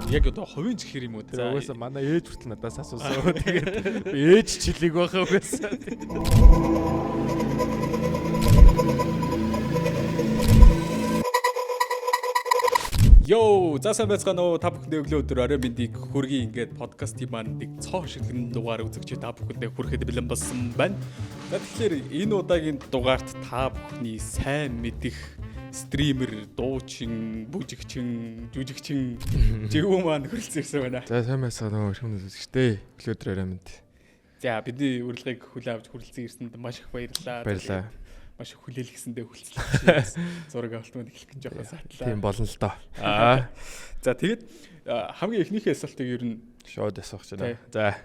Яг одоо хувийн чихэр юм уу? Тэр угаасаа манай ээж хүртэл надаас асуусан. Тэгээд би ээж чилийг байхаа угаасаа. Йоо, за сайн байцгаана уу? Та бүхэндээ өглөө өдөр орой мэндийг хүргэе. Ингээд подкастын маань нэг цоо шиглэн дугаар үзэгч та бүхэндээ хүрэхэд бэлэн болсон байна. За тэгэхээр энэ удаагийн дугаарт та бүхний сайн мэдих streamer, дуучин, бүжигчин, жүжигчин Живүү маань хүрэлцэн ирсэн байна. За сайн байцгаана уу? Шүмэн үзэгчдээ. Өглөө өдөр орой мэнд. За бидний урилгыг хүлээн авч хүрэлцэн ирсэнд маш их баярлалаа. Баярлалаа. Маш их хүлээлгэсэндээ хүлцлээ. Зураг авалтманд эхлэх гэж жоохон сатлаа. Тийм болно л доо. Аа. За тэгээд хамгийн эхнийхээ асуултыг ер нь шууд асуух гэж байна. За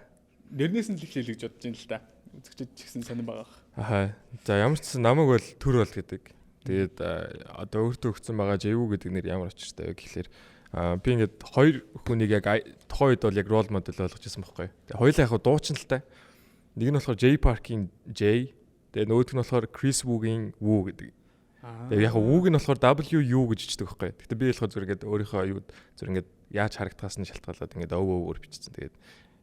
нэрнээс нь л эхлэе гэж бодож байна л да. Үзэгчид ч гэсэн сонирн байгаа. Ахаа. За ямар ч гэсэн намайг бол төр бол гэдэг. Тэгээд одоо өөртөө өгсөн байгаа Живүү гэдэг нэр ямар учиртай вэ гэхлээр би ингээд хоёр хүнийг яг тухайн үед бол яг role model болгож ирсэн байхгүй. Тэгээд хоёулаа яг дуучин л та. Нэг нь болохоор J Park-ийн J, тэгээд нөгөөх нь болохоор Chris Wu-гийн Wu гэдэг. Тэгээд яг Wu-г нь болохоор W U гэж бичдэг байхгүй. Гэхдээ би болохоор зүгээр ингээд өөрийнхөө юуд зүгээр ингээд яаж харагдахаас нь шалтгаалаад ингээд өө өөр бичсэн. Тэгээд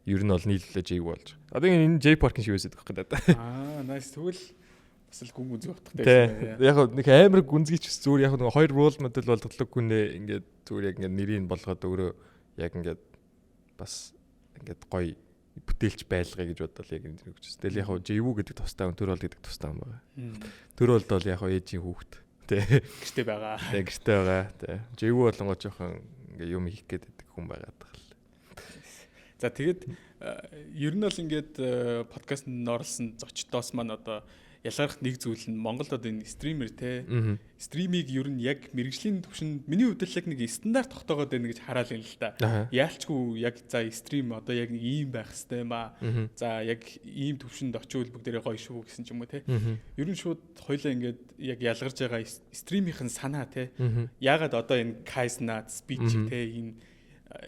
ер нь бол нийлүүлээ J болж. Одоо энэ J Park-ийн шиг байсан байхгүй даа. Аа, nice. Тэгвэл бас л гүн гүнзгий утгатай байсан. Яг нэг амар гүнзгий ч зүгээр яг нэг хоёр role model болгодлог хүнээ ингээд зүгээр яг ингээд нэрийг болгоод өөрөө яг ингээд бас ингээд гоё бүтээлч байлгая гэж бодвол яг энэ өгч. Тэгэл яг Живүү гэдэг тустай хүн, төр бол гэдэг тустай хүн байгаа. Төр болд бол яг ээжийн хүүхэд тий. Гэрте байгаа. Тий, гэрте байгаа. Тий. Живүү болонгоо жоохон ингээ юм хийх гээд байдаг хүн байгаад байгаа л. За тэгээд ер нь бол ингээд подкастт оролцсон зочдоос маань одоо ялгарх нэг зүйл нь Монголд одоо энэ streamer те stream ийг ер нь яг мэрэгжлийн түвшинд миний хувьд л яг нэг стандарт тогтоогоод байна гэж хараал юм л та. Яалчгүй яг за stream одоо яг нэг ийм байх хэвээр юм аа. За яг ийм түвшинд очивол бүгдээрээ гоё шүү гэсэн ч юм уу те. Ер нь шууд хоёлаа ингээд яг ялгарч байгаа stream ийнхэн санаа те. Яагаад одоо энэ Kaizenat speech те энэ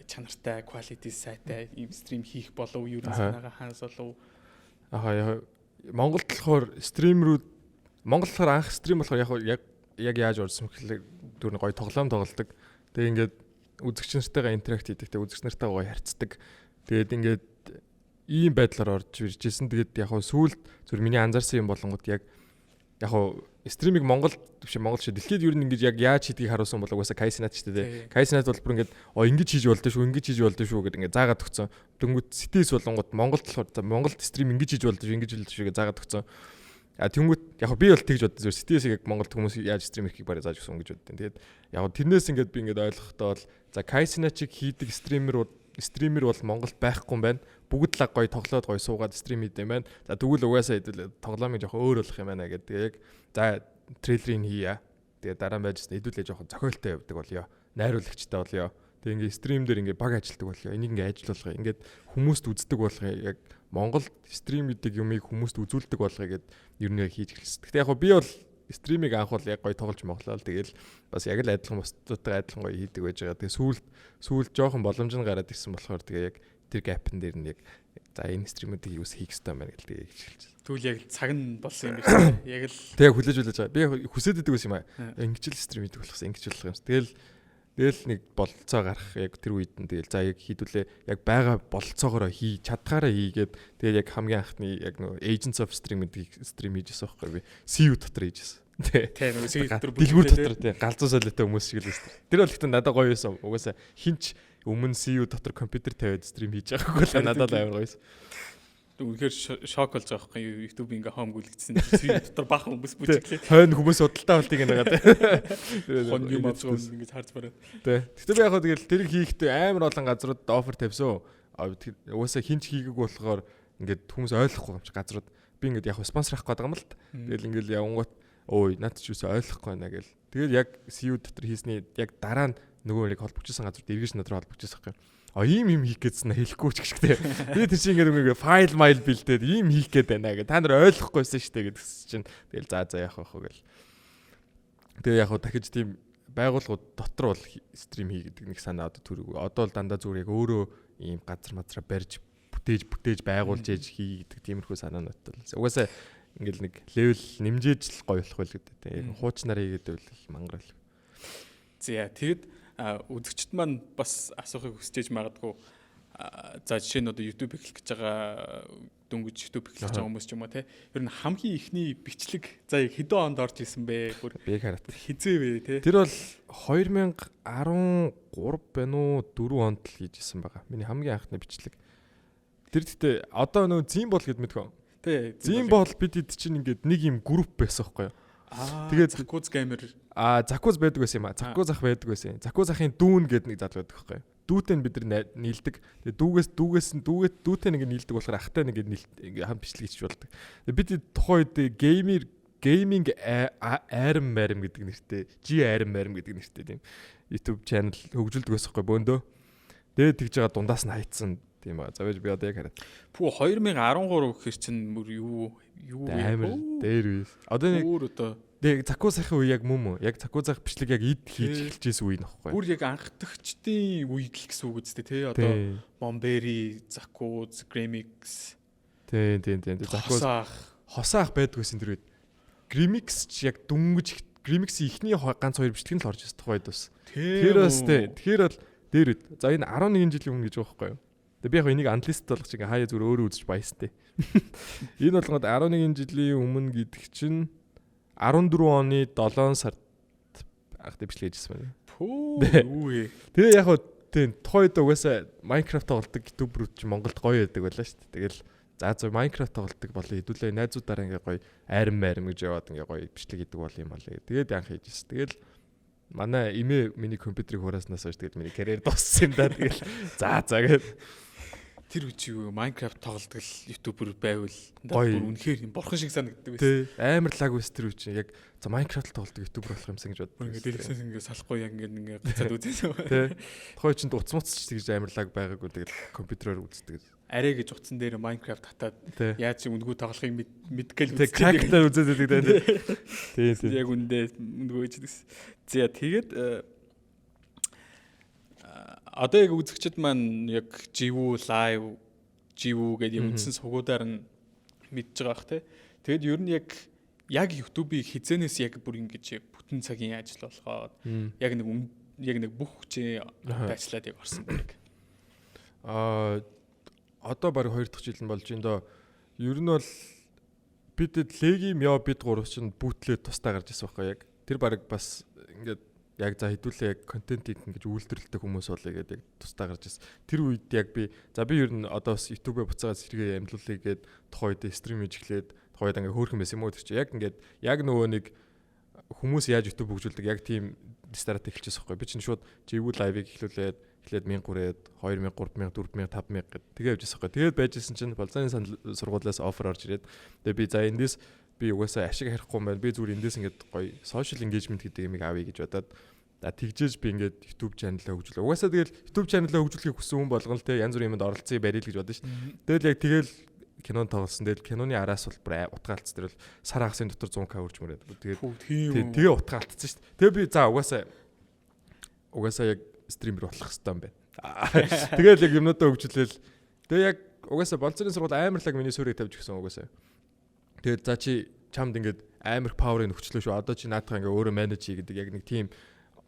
чанартай quality сайтай ийм stream хийх болов ер нь санаагаа хаанаас болов? Ахаа Монголд болохоор streamer үүд Монгол болохоор анх stream болохоор яг яаж орсон гэхлээр дүүр нь гоё тоглоом тоглодог. Тэгээ ингээд үзэгч нартайгаа interact хийдэг. Тэгээ үзэгч нартайгаа гоё харьцдаг. Тэгээд ингээд ийм байдлаар орж ирж исэн. Тэгээд яг хөө сүүлд зүр миний анзаарсан юм болонгод яг хөө stream ийг Монгол биш Монгол шиг дэлхийд ер нь ингэж яг яаж хийдгийг харуулсан бол угаасаа Kai Cenat ч дээ. Kai Cenat бол бүр ингээд ингэж хийж болдоо шүү, ингэж хийж болдоо шүү гэдэг ингээд заагаад өгсөн. Дөнгөт CTS болонгод Монголд болохоор за Монголд stream ингэж хийж болдоо шүү, ингэж болдоо шүү гэж заагаад өгсөн. А тэнгүүт яг би бол тэгж бодсон. Зүгээр CTS-ийг яг Монголд хүмүүс яаж stream хийхийг барай зааж өгсөн гэж боддیں۔ Тэгээд яг тэрнээс ингээд би ингээд ойлгохдоо бол за Kai Cenat-ыг хийдэг streamer бол Монголд байхгүй юм байна. Бүгд л гоё тоглоод гоё суугаад stream хийдэг юм байна. За тэгвэл угаасаа хэдүүл тоглоомыг жоохон өөр болох юм байна гэдэг. Тэгээ яг за трейлерыг хийя. Тэгээ дараа нь байжсэн хэдүүлээ жоохон зохиолтой явдаг болёо. Найруулагчтай болёо. Тэгээ ингээ stream дээр ингээ баг ажилтдаг болёо. Энийг ингээ ажил болгоё. Ингээд хүмүүст үздэг болгоё. Яг Монголд stream гэдэг юмыг хүмүүст үзүүлдэг болгоё гэд ер нь яг хийж эхэлсэн. Гэтэ яг би бол stream ийг анх бол яг гоё тоглож моглоо. Тэгэл бас яг л адилхан бусдуудтай адилхан гоё хийдэг байж байгаа. Тэгээ сүүлд жоохон боломж нь гараад ирсэн болохоор тэгээ яг тэр gap н дээр нь яг за энэ stream үүдийг юус хийх ёстой юм байна гэл тэгээ эхэлж. Тэгвэл яг цаг нь болсон юм биш үү? Яг л тэгээ хүлээж байгаа. Би хүсээд идэг байсан юм аа. Ингэж л stream хийдэг болохсон, ингэж болох юм. Тэгэл нэг бололцоо гарах яг тэр үед нь тэгэл за яг хийдүүлээ яг байгаа бололцоогоороо хий чадхаараа хийгээд тэгэл яг хамгийн анхны яг нөгөө Agents of Stream гэдгийг stream хийжсэн байхгүй би. CU дотор хийжсэн. Тэ нөгөө CU дотор дэлгүүр дотор тий галзуу солиотой хүмүүс шиг л байсан. Тэр бол гэхдээ надад гоё байсан. Угаасаа хинч өмнө CU дотор компьютер тавиад stream хийж байгаагүй л надад амар гоё байсан. Үнэхээр шок болж байгаа байхгүй юу? YouTube ингээ home гүйлгэсэн чинь CU дотор баахан хүмүүс бүжиглээ. Хойно хүмүүс худалдаа авалтыг нэгаад. Хон юм авч байгаа хүмүүс ингэж харж бараад. Тэ. Гэтэ би яг хөө тэгэл тэрийг хийхдээ амар олон газрууд offer тавьсан. Угаасаа хинч хийгээгүй болохоор ингээд хүмүүс ойлгохгүй юм чи газрууд. Би ингээд яг спонсор авах гэдэг юм л та. Тэгэл ингээд явангууд өө наад чи юусоо ойлгохгүй байна гэл. Тэгэл яг CU дотор хийсний яг дараа нь нөгөө нэг холбогдсон газрууд эргэж над руу холбогдсон байхгүй. А ийм юм хийх гэдсэн хэлэхгүй ч гэх те. Би тэр чинь ингээд файл майл бэлдээд ийм хийх гээд байна гэ. Та нар ойлгохгүйсэн шүү дээ гэдгсэн чинь тэгэл за яах вэ гэл. Тэгээ яг хөө дахиж тийм байгууллагууд дотор бол stream хий гэдэг нэг санаа одоо төрөг. Одоо бол дандаа зүгээр яг өөрөө ийм газар мазраа барьж бүтээж байгуулж ээж хий гэдэг тиймэрхүү санаанууд бол. Угаасаа ингээл нэг level нэмжээж л гоё болох байл гэдэг. Яг хуучнаар хийгээд байвал их мангар л. За тэгэд үзэгчд маань бас асуухыг хүсэж магадгүй. За, жишээ нь одоо YouTube эхлэх гэж байгаа, дөнгөж YouTube эхлэх гэж байгаа хүмүүс ч юм уу те. Ер нь хамгийн эхний бичлэг за яг хэдэн онд орж исэн бэ? Бүр би хараад. Хизээ вэ те? Тэр бол 2013 байна уу, 4 онд л хийж исэн байгаа. Миний хамгийн анхны бичлэг. Тэр гэхдээ одоо нөгөө Зимбол гэд мэдхөө. Тий. Зимбол бид хэд чинь ингээд нэг юм групп байсан байхгүй юу? Тэгээд Закуз геймер. А, Закуз байдаг байсан юм а. Закуз ах байдаг байсан. Закуз ахын дүүн гэдэг нэг залуу байдаг байхгүй юу? Дүүтэй нь бид нар нийлдэг. Тэгээд дүүгээс нь дүүгээ дүүтэй нэг нийлдэг болохоор ахтай нэг ингээ хам бичлэг хийчих болдог. Тэгээд бид тухайн үед геймер gaming айрам марим гэдэг нэртэй, G айрам марим гэдэг нэртэй тийм YouTube channel хөгжүүлдэг байсан хгүй бөөндөө. Тэгээд тэгж байгаа дундаас нь хайцсан тийм ба. За, би одоо яг хараад. Пүү, 2013 гэхэр чинь мөр юу юу вэ? Амар дээр үе. Одоо нэг өөр одоо Тэгээ Закуу сахын үе яг мөн мөн. Яг Закуу зах бичлэг яг эд хийж эхэлж байсан үе нөхгүй. Бүр яг анхдагчдын үед л гэсэн үг үстэй тий. Одоо Момбери, Закуз, Grimix. Тийм. Закуз хосоо ах байдаг байсан тэр үед. Grimix ч яг дөнгөж Grimix-ийн эхний ганц хоёр бичлэг нь л орж ирсэн тухайд бас. Тэр бас тий. Тэгэхээр бол дээр үед. За, энэ 11 жилийн өмнө гэж байгаа байхгүй юу? Тэгээ би яг энийг analyst болгож ингээ хаяа зүгээр өөрөө үзэж баястай. Энэ болгоод 11 жилийн өмнө гэдэг чинь 14 оны 7 сард анхны бичлэг хийжсэн байна. Пүү, юу вэ? Тэгээ яг хөө тийм тухайн үед угаасаа Minecraft тоглодог YouTuber үүд чинь Монголд гоё байдаг байлаа шүү дээ. Тэгэл за Minecraft тоглодог болоо хэдүүлээ найзуудаараа ингээ гоё айрам майрам гэж яваад ингээ гоё бичлэг хийдэг бол юм болоо. Тэгээд анх хийжсэн. Тэгэл манай эмээ миний компьютерийг хуурааснаас хойш тэгэл миний карьер дууссан юм да. Тэгэл за гээд Тэр үчи юу Minecraft тоглодог л YouTuber байвал бүр үнэхээр юм бурхан шиг санагддаг байсан. Тий, амар лаг байсан тэр үчи. Яг за Minecraft тоглодог YouTuber болох юмсан гэж боддог. Ингээд дэлгэсээс ингээд салахгүй яг ингээд буцаад үзсэн. Тий. Тухайн чинь уц муц ч тэгж амар лаг байгаагүй, тэгэл компьютероор үздэг. Арай гэж утсан дээр Minecraft татаад яаж үнгүү тоглохыг мэдгээл үздэг. Crack-таар үзээд байдаг. Тий, тий. Яг үндэ үнгүү хийждэг. За, тэгээд одоо яг үзэгчд маань яг живүү live живүү гэдэг юм үндсэн сугуудаар нь мэдж байгаа бах те. Тэгэд ер нь яг YouTube-ийг хизэнээс яг бүр ингэж яг бүтэн цагийн ажил болгоод яг нэг бүх хүчээ ажиллаад яг орсон байх. Аа, одоо баг 2 дахь жил нь болж байна доо. Ер нь бол бид Леги Мио бид гурав чинь бүтлээ тусдаа гарч ирсэн байхгүй яг. Тэр баг бас ингээд яг за хэдүүлээ яг контентыг ингэж үйлдвэрлэдэг хүмүүс болъё гэдэг яг тусдаа гарч ирсэн. Тэр үед яг би за би ер нь одоо бас YouTube-ээ буцаагаад сэргээ амьлуулъя гээд тухайн үед stream хийж эхлээд тухайн үед ингээ хөөрхөн байсан юм уу тэр чинь яг ингээд яг нөгөө нэг хүмүүс яаж YouTube хөгжүүлдэг яг тийм стратеги эхэлчихсэн байхгүй. Би чинь шууд живүү live-ыг эхлүүлээд эхлээд 1000 хүрээд 2000, 3000, 4000, 5000 гэд тэгээ явж байсан байхгүй. Тэгээд байжсэн чинь Болзооны сургуулиас offer орж ирээд тэгээ би за эндээс би угаасаа ашиг харахгүй юм байна. Би зүгээр эндээс ингээд гоё social engagement гэдэг юмыг авъя гэж бодоод тэгжээж би ингээд YouTube channel-аа хөгжүүлээ. Угаасаа тэгэл YouTube channel-аа хөгжүүлэхийг хүссэн хүн болгон л те янз бүрийн юмд оролцъё барил гэж бодсон шүү дээ. Тэгэл яг тэгэл кинонд тоглосон. Тэгэл киноны араас бол бүр утгаа алдсан. Тэр бол сар хагасын дотор 100K үрж мөрөөд. Тэгээд тэгээ утгаа алдсан шүү дээ. Тэгээ би за угаасаа яг streamer болох хэрэгтэй юм байна. Тэгэл яг юмнуудаа хөгжүүлээл. Тэгээ яг угаасаа Болзооны сургууль амар лаг миний суурийг тавьж өгсөн угаасаа. Тэгээд за чи чамд ингээд амар power-ыг нөхчлөө шүү. Одоо чи наадах ингээ өөрөө manage хий гэдэг яг нэг тийм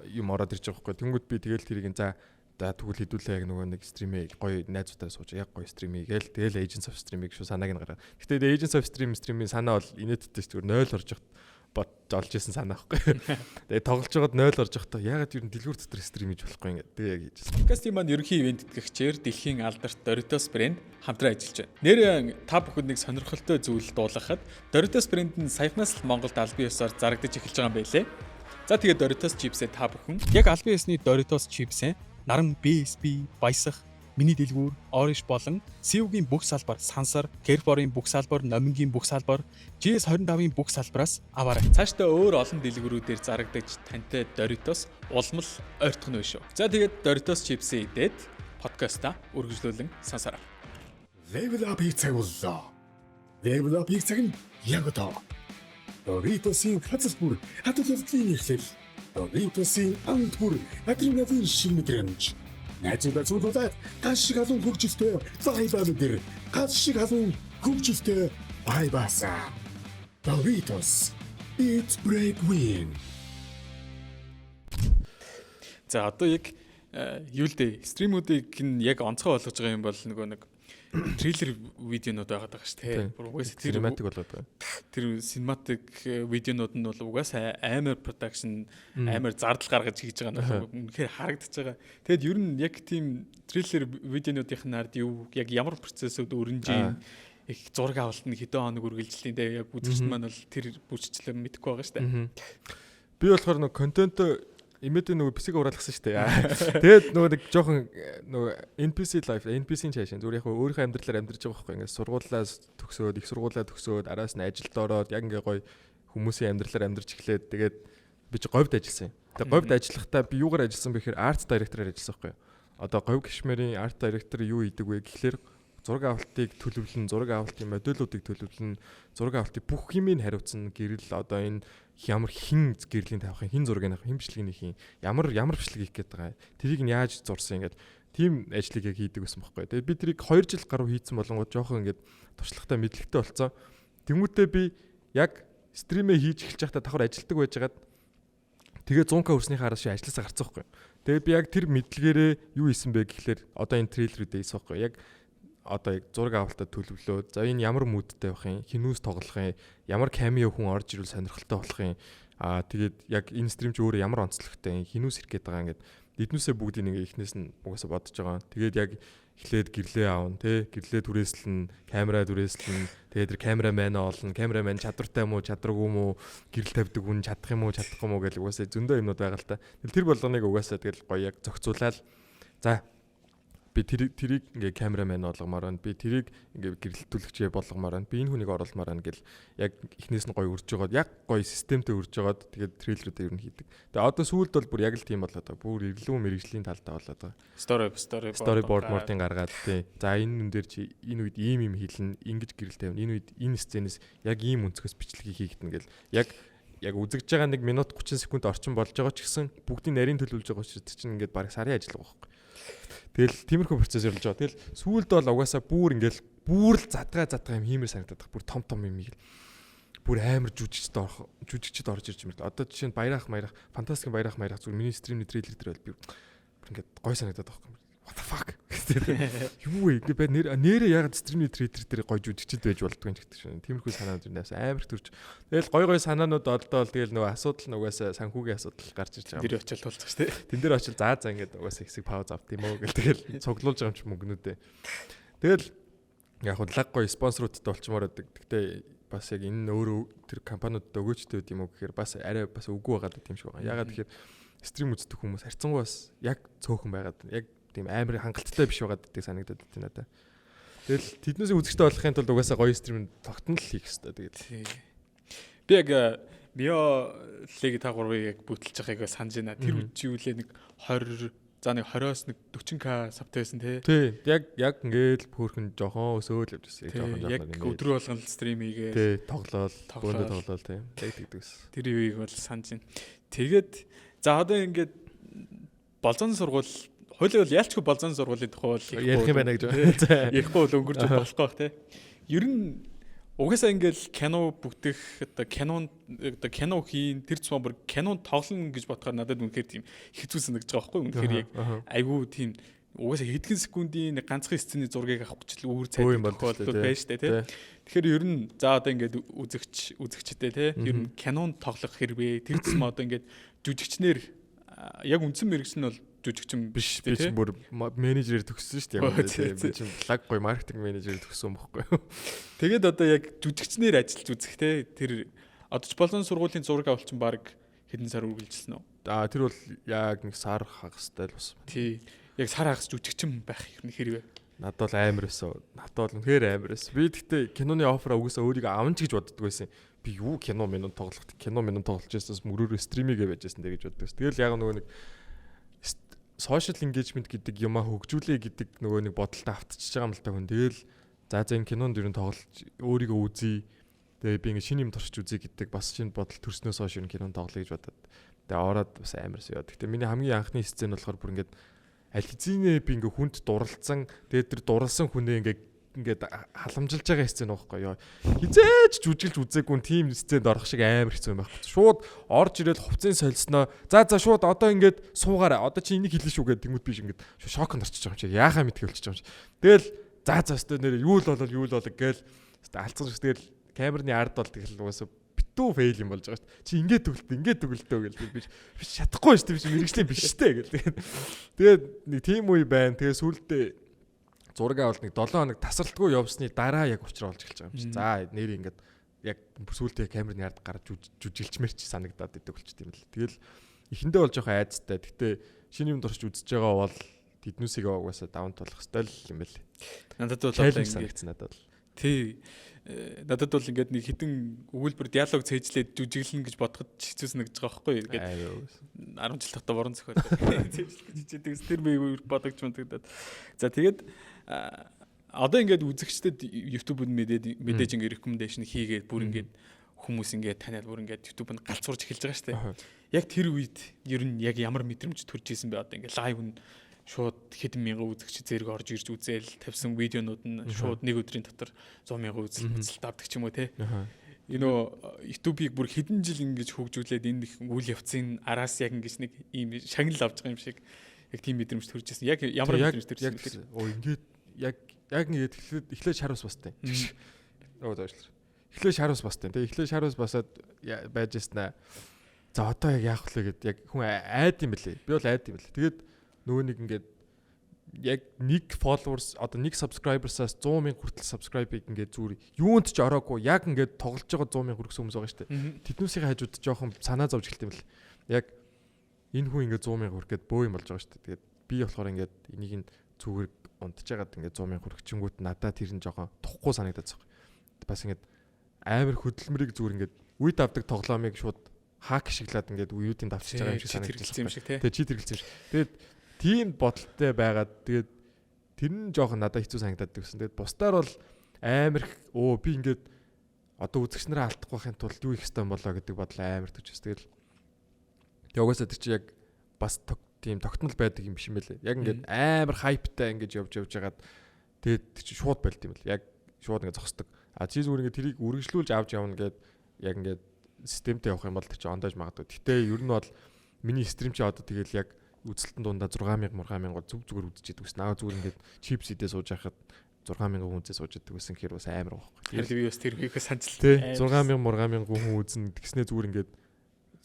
юм ороод ирж байгаа байхгүй. Тэнгүүд би тэгэл тэрийг за за тэгвэл хэдүүлээ яг нөгөө нэг stream ээ гоё найзуудаараа сууж яг гоё stream хийгээл тэгэл Agents of Stream-ыг шүү санааг нь гаргаад. Гэтэ Agents of Stream stream-ийн санаа бол инээдтэй ч зүгээр 0 орж явахт бодож олж исэн санаа байхгүй. Тэгээ тоглож байгаад 0 орж явахдаа ягаад ер нь дэлгүүр дотор stream хийж болохгүй ингээд тэгээ яг хийжсэн. Подкастын маань ерөнхий ивээн тэтгэгчээр дэлхийн алдарт Doritos брэнд хамтран ажиллаж байна. Нэр та бүхэнд нэг сонирхолтой зүйл дуулгахад Doritos брэнд нь саяхнаас л Монголд албан ёсоор зарагдаж эхэлж байгаа юм байлээ. За, тэгээд Doritos chips-ээ та бүхэн яг албан ёсны Doritos chips-ээ Наран BSB, Баясах, Миний дэлгүүр, Orange болон CU-гийн бүх салбар, Сансар, Carrefour-ын бүх салбар, Номингийн бүх салбар, GS25-ын бүх салбараас аваарай. Цаашдаа өөр олон дэлгүүрүүдээр зарагдаж тантай Doritos улам л ойртох нь шүү. За, тэгээд Doritos chips-ээ идээд подкаста үргэлжлүүлэн сонсороо. Level up хийх цаг боллоо. Level up хийх цаг нь яг одоо. Doritos-ийн хацал бүр хадгалалтын эхлэл. Doritos-ийн амт бүр адреналин шиг мэдрэмж. Найзуудаа цуглуулад газ шиг халуун хөгжилтэй vibe мэдэр. Газ шиг халуун хөгжилтэй vibe-аса. Doritos. Eat, break, win. За, одоо яг юу л дээ, stream үүдийг нь яг онцгой болгож байгаа юм бол нөгөө нэг трейлер видеонууд байгаад байгаа шүү дээ. Бүр угаасаа тэр cinematic болоод байгаа. Тэр cinematic видеонууд нь бол угаасаа амар production, амар зардал гаргаж хийж байгаа нь үнэхээр харагдаж байгаа. Тэгэд ер нь яг тийм трейлер видеонуудын ард юу яг ямар процессыг өрнөж юм, их зураг авалт нь хэдэн хоног үргэлжлэлийн те, яг үзэгчд маань бол тэр бүрчлээ мэдэхгүй байгаа шүү дээ. Би болохоор нөгөө контент имэдийн нөгөө PC-г ураалгасан шүү дээ. Тэгээд нөгөө нэг жоохон нөгөө NPC life, NPC-ийн цаашаа зүгээр яг өөрийнхөө амьдралаар амьдарч байгаа байхгүй, ингээд сургуулиас төгсөөд, их сургуулиа төгсөөд, араас нь ажилд ороод, яг ингээ гоё хүмүүсийн амьдралаар амьдарч эхлээд, тэгээд би чи говьд ажилласан юм. Тэгээд говьд ажиллахдаа би юугаар ажилласан бэ гэхээр art director-аар ажилласан байхгүй юу. Одоо говь гişмэрийн art director юу хийдэг вэ гэхлээр зураг авалтыг төлөвлөн, зураг авалтын модулуудыг төлөвлөн, зураг авалтын бүх юмыг хариуцсан, гэрэл одоо энэ ямар хин гэрлийн тавих, хин зургийг авах, хин бичлэгийг хийн, ямар ямар бичлэг хийх гээд байгаа. Тэрийг нь яаж зурсан, ингээд тийм ажлыг яг хийдэг байсан байхгүй. Тэгээд би тэрийг 2 жил гаруй хийцэн болонгууд жоохон ингээд туршлагатай, мэдлэгтэй болцсон. Тэнгүүтээ би яг stream ээ хийж эхэлж байхдаа давхар ажилтдаг байжгаад, тэгээ 100K хүрснийхээ араас ши ажилласаа гарцсан байхгүй. Тэгээ би яг тэр мэдлэгээрээ юу хийсэн бэ гэхлээр одоо энэ трейлерүүдээ хийсэн байхгүй. Яг одоо яг зураг авалтаа төлөвлөөд, за, энэ ямар mood тэй байх юм, хинүүс тоглох юм, ямар cameo хүн орж ирвэл сонирхолтой болох юм, аа, тэгээд яг энэ stream ч өөрөө ямар онцлогтой юм, хинүүс ирэх гээд байгаа, ингээд эднүсээ бүгдийг ингээ эхнээс нь угаасаа бодож байгаа. Тэгээд яг эхлээд гэрлээ аавна тий, гэрлээ түрээслэн, камера түрээслэн, тэгээд тэр камерамен олно, камерамен чадвартай юм уу, чадваргүй юм уу, гэрэл тавьдаг хүн чадах юм уу, чадахгүй юм уу гэл угаасаа зөндөө юмнууд байгаа л та. Тэгэл тэр болгоныг угаасаа тэгэл гоё яг зохицуулаад, за, би тэрийг ингээ камерамен болгомоор байна. Би тэрийг ингээ гэрэлтүүлэгчээ болгомоор байна. Би энэ хүнийг оруулмаар байна гэл яг эхнээс нь гоё үрж жагаад, яг гоё системтэй үрж жагаад, тэгээд трейлерүүдээ ер нь хийдэг. Тэгээд одоо сүүлд бол бүр яг л тийм болоод байгаа. Бүр ирлүү мэрэгжлийн талдаа болоод байгаа. Story Storyboard мордын гаргаад тий. За, энэ нүн дээр чи энэ үед ийм юм хэлнэ, ингэж гэрэл тавина. Энэ үед энэ сценээс яг ийм өнцгөөс бичлэгийг хийгдэнэ гэл яг яг үзэгдэж байгаа 1 минут 30 секунд орчим болж байгаа ч гэсэн бүгдийн нарийн төлөвлөж байгаа учраас тэр чинь ингээд бараг сарын ажил байгаа байхгүй. Тэгэл тиймэрхүү процесс явуулж байгаа. Тэгэл сүүлд бол угаасаа бүр ингээл бүр л задгай задгай юм хиймэр санагдаад байгаа. Бүр том том юм ийгэл. Бүр амар жүжигчд орох, жүжигчд орж ирж юм л. Одоо жишээ нь Баярах маярах, фантастик Баярах маярах зүгээр миний stream ний трейлер дээр бол би бүр ингээд гой санагдаад байгаа байхгүй. What the fuck? Юу вэ? Ингээ бай нэр нэрээ ягаад stream ний трейлер дээр гой жүжигчд байж болдгоо юм гэдэг шин. Тиймэрхүү санаанууд юм амар төрж. Тэгэл гой гой санаанууд олдоол, тэгэл нөгөө асуудал нь угаасаа санхүүгийн асуудал гарч ирж байгаа. Тэр очил тулцах шүү дээ. Тэн дээр очил заа за ингээд угаасаа хэсэг пауз авт юм уу гэл тэгэл цуглуулж байгаа юм чи мөнгнүүдээ. Тэгэл яг хөө лаг гоё спонсоруудтай болчмоор байдаг. Гэтэ бас яг энэ нь өөрөө тэр компаниудад өгөөчтэй байд юм уу гэхээр бас арай бас үгүй байгаад тийм шиг байгаа. Ягаад гэхээр stream үздэг хүмүүс харьцангуй бас яг цөөхөн байгаад, яг тийм амар хангалттай биш байгаад гэдэг санагдаад байна надад. Тэгэл тэднээсээ үзэгчтэй болохын тулд угаасаа гоё stream тогтнол хийх хэрэгтэй. Тэгээд би яг Био Леги та гурвыг яг бүтэлж байгааг санаж байна. Тэр үед чи юу лээ, нэг 20, за, нэг 20-оос нэг 40K sub тай байсан тий. Тий. Яг ингээл хөөрхөн жохон өсөөл явж байсан. Жохон жохон. Яг өдрө болгон stream хийгээ. Тий, тоглоол, бөөндө тоглоол тий. Яг тэгдэг байсан. Тэр үеийг бол санаж байна. Тэгээд за, одоо ингээд болзон сургууль хойлоо бол ялчгүй болзон сургуулийн тухай бол ярих юм байна гэж байна. Ярихгүй бол өнгөрч болохгүй бах тий. Ер нь угаасаа ингээл кино бүтэх, одоо кинон, одоо кино хийн, тэр цум бүр кинон тоглоно гэж бодохоор надад үнэхээр тийм хэцүү санагдаж байгаа байхгүй. Үнэхээр яг айгүй тийм угаасаа хэдхэн секундын нэг ганцхан сцений зургийг авах гэж л үүр цайдаг тохиолдол байж штэ тий. Тэгэхээр ер нь за, одоо ингээд үзэгчтэй тий, ер нь кинонд тоглох хэрвээ тэр цум одоо ингээд жүжигчнэр яг үндсэн мэргэжил нь бол жүжигчин биш? Би чинь бүр менежерээр төгссөн шүү дээ. Би чинь лаг гоё маркетинг менежерээр төгссөн байхгүй юу. Тэгээд одоо яг жүжигчнэр ажиллаж үзэх те, тэр одоо ч болон сургуулийн зураг авалт чинь баг хэдэн сар үргэлжилсэн үү? Аа, тэр бол яг нэг сар хагастай л бас. Тий. Яг сар хагас жүжигчин байх юм хэрвээ. Надад бол амар байсан. Надад бол үнэхээр амар байсан. Би тэгтээ киноны offer аа угсаа өөрийгөө авна ч гэж боддог байсан. Би юу кино минут тоглох, кино минут тоглож байснаас мөрөөрөө stream ийгээ байж байсан гэж боддог. Тэгэл яг нөгөө нэг social engagement гэдэг юмаа хөгжүүлээ гэдэг нөгөө нэг бодолтой автчиж байгаа юм л та хүн. Тэгэл за за, энэ кинонд ер нь тоглож өөрийгөө үзье. Тэгээ би ингэ шинэ юм туршиж үзье гэдэг бас шинэ бодол төрснөөс хойш ер нь кинонд тоглоё гэж бодоод. Тэгээ ороод бас амарсан яа. Гэтэ миний хамгийн анхны сцен болохоор бүр ингээд аль хэзээ би ингээ хүнд дурлцсан. Тэгээд тэр дурлсан хүнээ ингээ ингээд халамжилж байгаа сцен байхгүй юу. Хизээж жүжиглж үзээгүй тийм сценд орох шиг амар хэцүү юм байхгүй. Шууд орж ирэл хувцсыг сольсноо. За за шууд одоо ингээд суугаарай. Одоо чи энийг хэлнэ шүү гэдэг тэнгууд биш ингээд шоконд орчиж байгаа юм чи. Яахаа мэдхэй болчихж байгаа юм чи. Тэгэл за за өстө нэр юу л болол юу л болол гээл алдсан шүү. Тэгэл камерны ард бол тэгэл угаасаа битүү fail юм болж байгаа шүү. Чи ингээд төгөлтөө ингээд төгөлтөө гэл би би чадахгүй шүү дээ, би мэргэжлийн биш шүү дээ гэл. Тэгээд нэг тийм үе байна. Тэгээ сүүлдээ зураг авалт нэг 7 хоног тасралтгүй явсны дараа яг учраа олж эхэлж байгаа юм чи. За нэр ингээд яг сүүлдээ камерны ард гарч жүжиглчмэр чи санагдаад идэг болчт юм л. Тэгэл эхэндээ бол жоохон айцтай. Гэтэ шинэ юм дурч үзэж байгаа бол тэднүүсийг угаасаа даван тулах хэрэгтэй л юм бэл. Надад бол одоо ингээд надад бол. Тий. Надад бол ингээд нэг хідэн өгүүлбэр диалог цээжлээд жүжиглэнэ гэж бодоход хэцүү санагдаж байгаа байхгүй юу. Ингээд 10 жил тахта борон зөхиод цээжлэх гэж хичээдэг. Тэр би бодогч модогдоод. За тэгээд одоо ингээд үзэгчдэд YouTube-д мэдээж ингээд recommendation хийгээд бүр ингээд хүмүүс ингээд таниад бүр ингээд YouTube-нд галзуурж эхэлж байгаа шүү дээ. Яг тэр үед ер нь яг ямар мэдрэмж төрж исэн бэ? Одоо ингээд live нь шууд хэдэн мянган үзэгч зэрэг орж ирж үзээл тавьсан видеонууд нь шууд нэг өдрийн дотор 100 мянган үзэлт авдаг ч юм уу те. Энэ нөө YouTube-ийг бүр хэдэн жил ингэж хөгжүүлээд энэ их үйл явцын араас яг ингэж нэг ийм шагнал авч байгаа юм шиг яг тийм мэдрэмж төрж ирсэн. Яг ямар мэдрэмж төрж ирсэн бэ? Оо ингээд яг яг ингээд эхлээд шар ус бастай. Оо зоошлоо. Эхлээд шар ус бастай. Тэгээ эхлээд шар ус басаад байж ирсэн аа. За одоо яг яах вэ гэд яг хүн айд юм бэлээ. Би бол айд юм бэлээ. Тэгээд нөгөө нэг ингээд яг нэг followers одоо нэг subscribers-аас 100 мянга хүртэл subscribe-ыг ингээд зүгээр юунд ч ороогүй яг ингээд тоглож байгаа 100 мянга хүргэсэн хүмүүс байгаа шүү дээ. Тэднүүсийн хажууд жоохон санаа зовж эхэлт юм бэл. Яг энэ хүн ингээд 100 мянга хүргээд бөө юм болж байгаа шүү дээ. Тэгээд би болохоор ингээд энийг нь зүгээр унтж байгаад ингээд 100 мянга хүрчингүүт надад тэр нь жоохон тухгүй санагдаад байгаа. Бас ингээд амар хөдөлмөрийг зүгээр ингээд үед авдаг тоглоомыг шууд хак шиглаад ингээд үеүүдийн давчиж байгаа юм шиг санагдчих юм шиг тий. Тэгээ чит хэрэгэлсэн юм шиг. Тэгээд тийм бодолтой байгаад тэгээд тэр нь жоохон надад хэцүү санагдаад гэсэн. Тэгээд бусдаар бол амар их өө би ингээд одоо үзэгч нараа алдахгүй байхын тулд юу хийх ёстой юм болоо гэдэг бодол амар төрж. Тэгэл тэг угаасаа тэр чи яг бас тийм тогтмол байдаг юм биш юм байлээ. Яг ингээд амар хайптай ингээд явж явж хагаад тэгээд тэр чи шууд болд юм бэл. Яг шууд ингээд зогсдог. А чи зүгээр ингээд тэрийг үргэлжлүүлж авч явна гэд яг ингээд системтэй явах юм бол тэр чи ондоож магадгүй. Гэтэ ер нь бол миний стрим чи одоо тэгэл яг үзэлтэн дундаа 6000 мургаан зүг зүгээр үзэж идэг гэсэн. Аа зүгээр ингээд чипс идээ сууж байхад 6000 хүн үзээ сууж идэг гэсэн хэр бас амар байхгүй. Тэр би бас тэр үеийнхээ санчлал. Тий 6000 мургаан хүн үзнэ тэгснээ зүгээр ингээд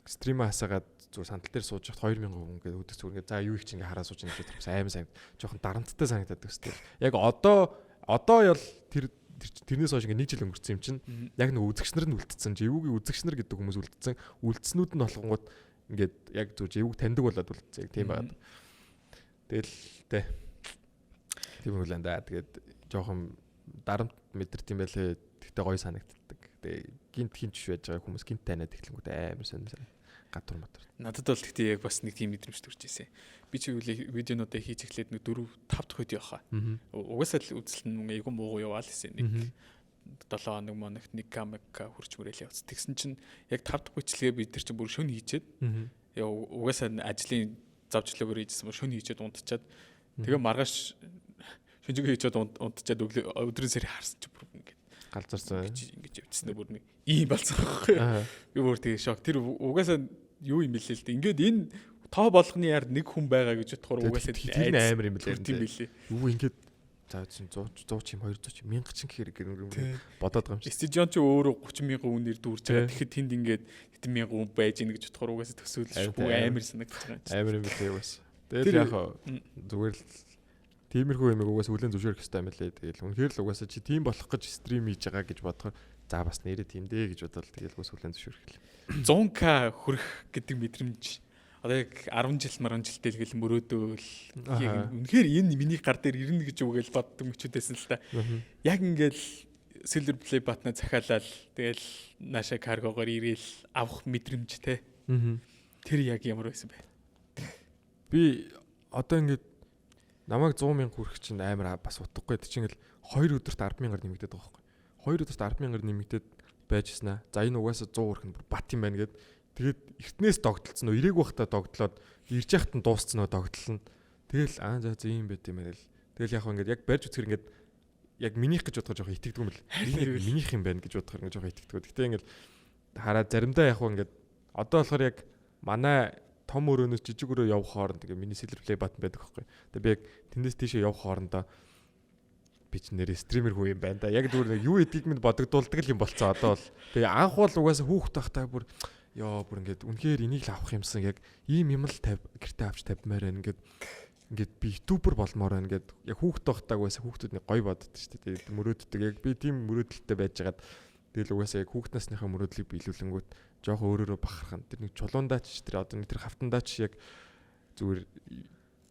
стрим хасаагаад зүгээр сандал дээр сууж байхад 2000 хүн ингээд өдөр зүгээр ингээд за юу их чи ингээд хараа сууж байгаа юм шиг бас амар санагд. Жохон дарамттай санагдаад гэсэн. Яг одоо ял тэр тэрнээс хойш ингээд нэг жил өнгөрцөн юм чинь яг нэг үзэгч нар нь үлдсэн. Живүүгийн үзэгч нар гэдэг хүмүүс үлдсэн. Үлдснүүд нь болгонгууд ингээд яг зүг живүүг таньдаг болоод үлдсэн. Яг тийм байгаад. Тэгэл тэ. Тийм үл энэ да. Тэгээд жоохон дарамт мэдэрт юм байлээ. Тэгтээ гоё санагддаг. Тэгээ гинт хинч байж байгаа хүмүүс гинт таниад эхлэнгүүт амар сонир сан. Гадуур мотор. Надад бол тэгтээ яг бас нэг тийм мэдрэмж төрж ирсэн. Би чи видеонуудаа хийж эхлээд нэг 4 5 дахь үед явах. Угаасаа л үзэлт нь айгүй муугу яваал гэсэн. Нэг 7 хоног моногт 1 к хурч мөрөөл явц. Тэгсэн чинь яг 5 дахь бичлэгээ би тэр чинь бүр шөнө хийчээд яа угаасаа ажлын завчлаагаар хийжсэн шөнө хийчээд унтчаад тэгээ маргааш шөнөжгөө хийчээд унтчаад өдрийн сэрийг харсан чинь бүр ингээд галзарсан. Ингэж явчихсан бүр нэг ийм болсон байхгүй. Би бүр тэгээ шок. Тэр угаасаа юу юм бэлээ л дээ. Ингээд энэ тоо болгоны яар нэг хүн байгаа гэж бодохоор угаасаа тэр амар юм бэлээ. Тийм бэлээ. Юу ингээд за 100 100 чим 200 чим 1000 чин гэхэр бодоод байгаа юм чи. Стадион чи өөрөө 30 мянган хүнээр дүүрж байгаа. Тэгэхэд тэнд ингээд хэдэн мянган хүн байж ийн гэж бодохоор угаасаа төсөөлшгүй амар санагдаж байгаа юм чи. Амар юм бэлээ бас. Тэгэл яг зүгээр л тиймэрхүү юм угаасаа хүлэн зөвшөөрөх хэрэгтэй юм лээ. Тэгэл үнэхээр л угаасаа чи тийм болох гэж стрим хийж байгаа гэж бодохоор за бас нэрээ тийм дээ гэж бодвол тэгэл угаас хүлэн зөвшөөрөх л. 100к хүрэх гэдэг мэдрэмж одоо яг 10 жил маран жилтэй л гэл мөрөөдөөл үнэхээр энэ миний гар дээр ирнэ гэж үгээл боддог мөчүүдээсэн л та. Яг ингээл Silver Play button-а захиалал тэгэл нааша каргогоор ирээл авах мэдрэмж те. Тэр яг ямар байсан бэ? Би одоо ингээд намайг 100 мянга хүрэх чинь амар бас утгагүй. Тэр чинь ингээл 2 өдөрт 10 мянгаар нэмэгдээд байгаа байхгүй. 2 өдөрт 10 мянгаар нэмэгдээд байжсэн аа. За энэ угаасаа 100 хүрэх нь бүр бат юм байна гэд. Тэгээд эртнээс догтлцсон нөө ирээг байхдаа догтлоод ирж яхад нь дууссан нөө догтлно. Тэгэл аа за за ийм байт юм байна л. Тэгэл яг ингээд яг барьж үзэхэр ингээд яг минийх гэж бодохоор жоохон итгэдэг юм бэл. Минийх юм байна гэж бодохоор ингээд жоохон итгэдэг. Гэтэ ингээд хараа заримдаа яг хуу ингээд одоо болохоор яг манай том өрөөнөөс жижиг өрөө явах хооронд ингээ миний silver play button байдаг байхгүй. Тэгээ би яг тэндээс тийшээ явах хоорондоо би ч нэрээ streamer хүн юм байна да. Яг зүгээр нэг юу эдгийг минь бодогдуулдаг л юм болцоо одоо бол. Тэгээ анх бол угаасаа хүүхэд байхдаа бүр ёо, бүр ингээд үнэхээр энийг л авах юмсан, яг ийм юм л 50 гэртээ авч тавьмаар байна, ингээд ингээд би YouTuber болмоор байна гэд яг хүүхэд байхдаа угаасаа хүүхдүүд нэг гоё боддог шүү дээ. Тэгээд мөрөөддөг. Яг би тийм мөрөөдөлтэй байжгаад, тэгэл угаасаа яг хүүхд насныхаа мөрөөдлийг биелүүлэнгүүт жоохон өөрөөрөө бахархан. Тэр нэг чулуундаа ч, тэр одоо нэг тэр хавтандаа ч яг зүгээр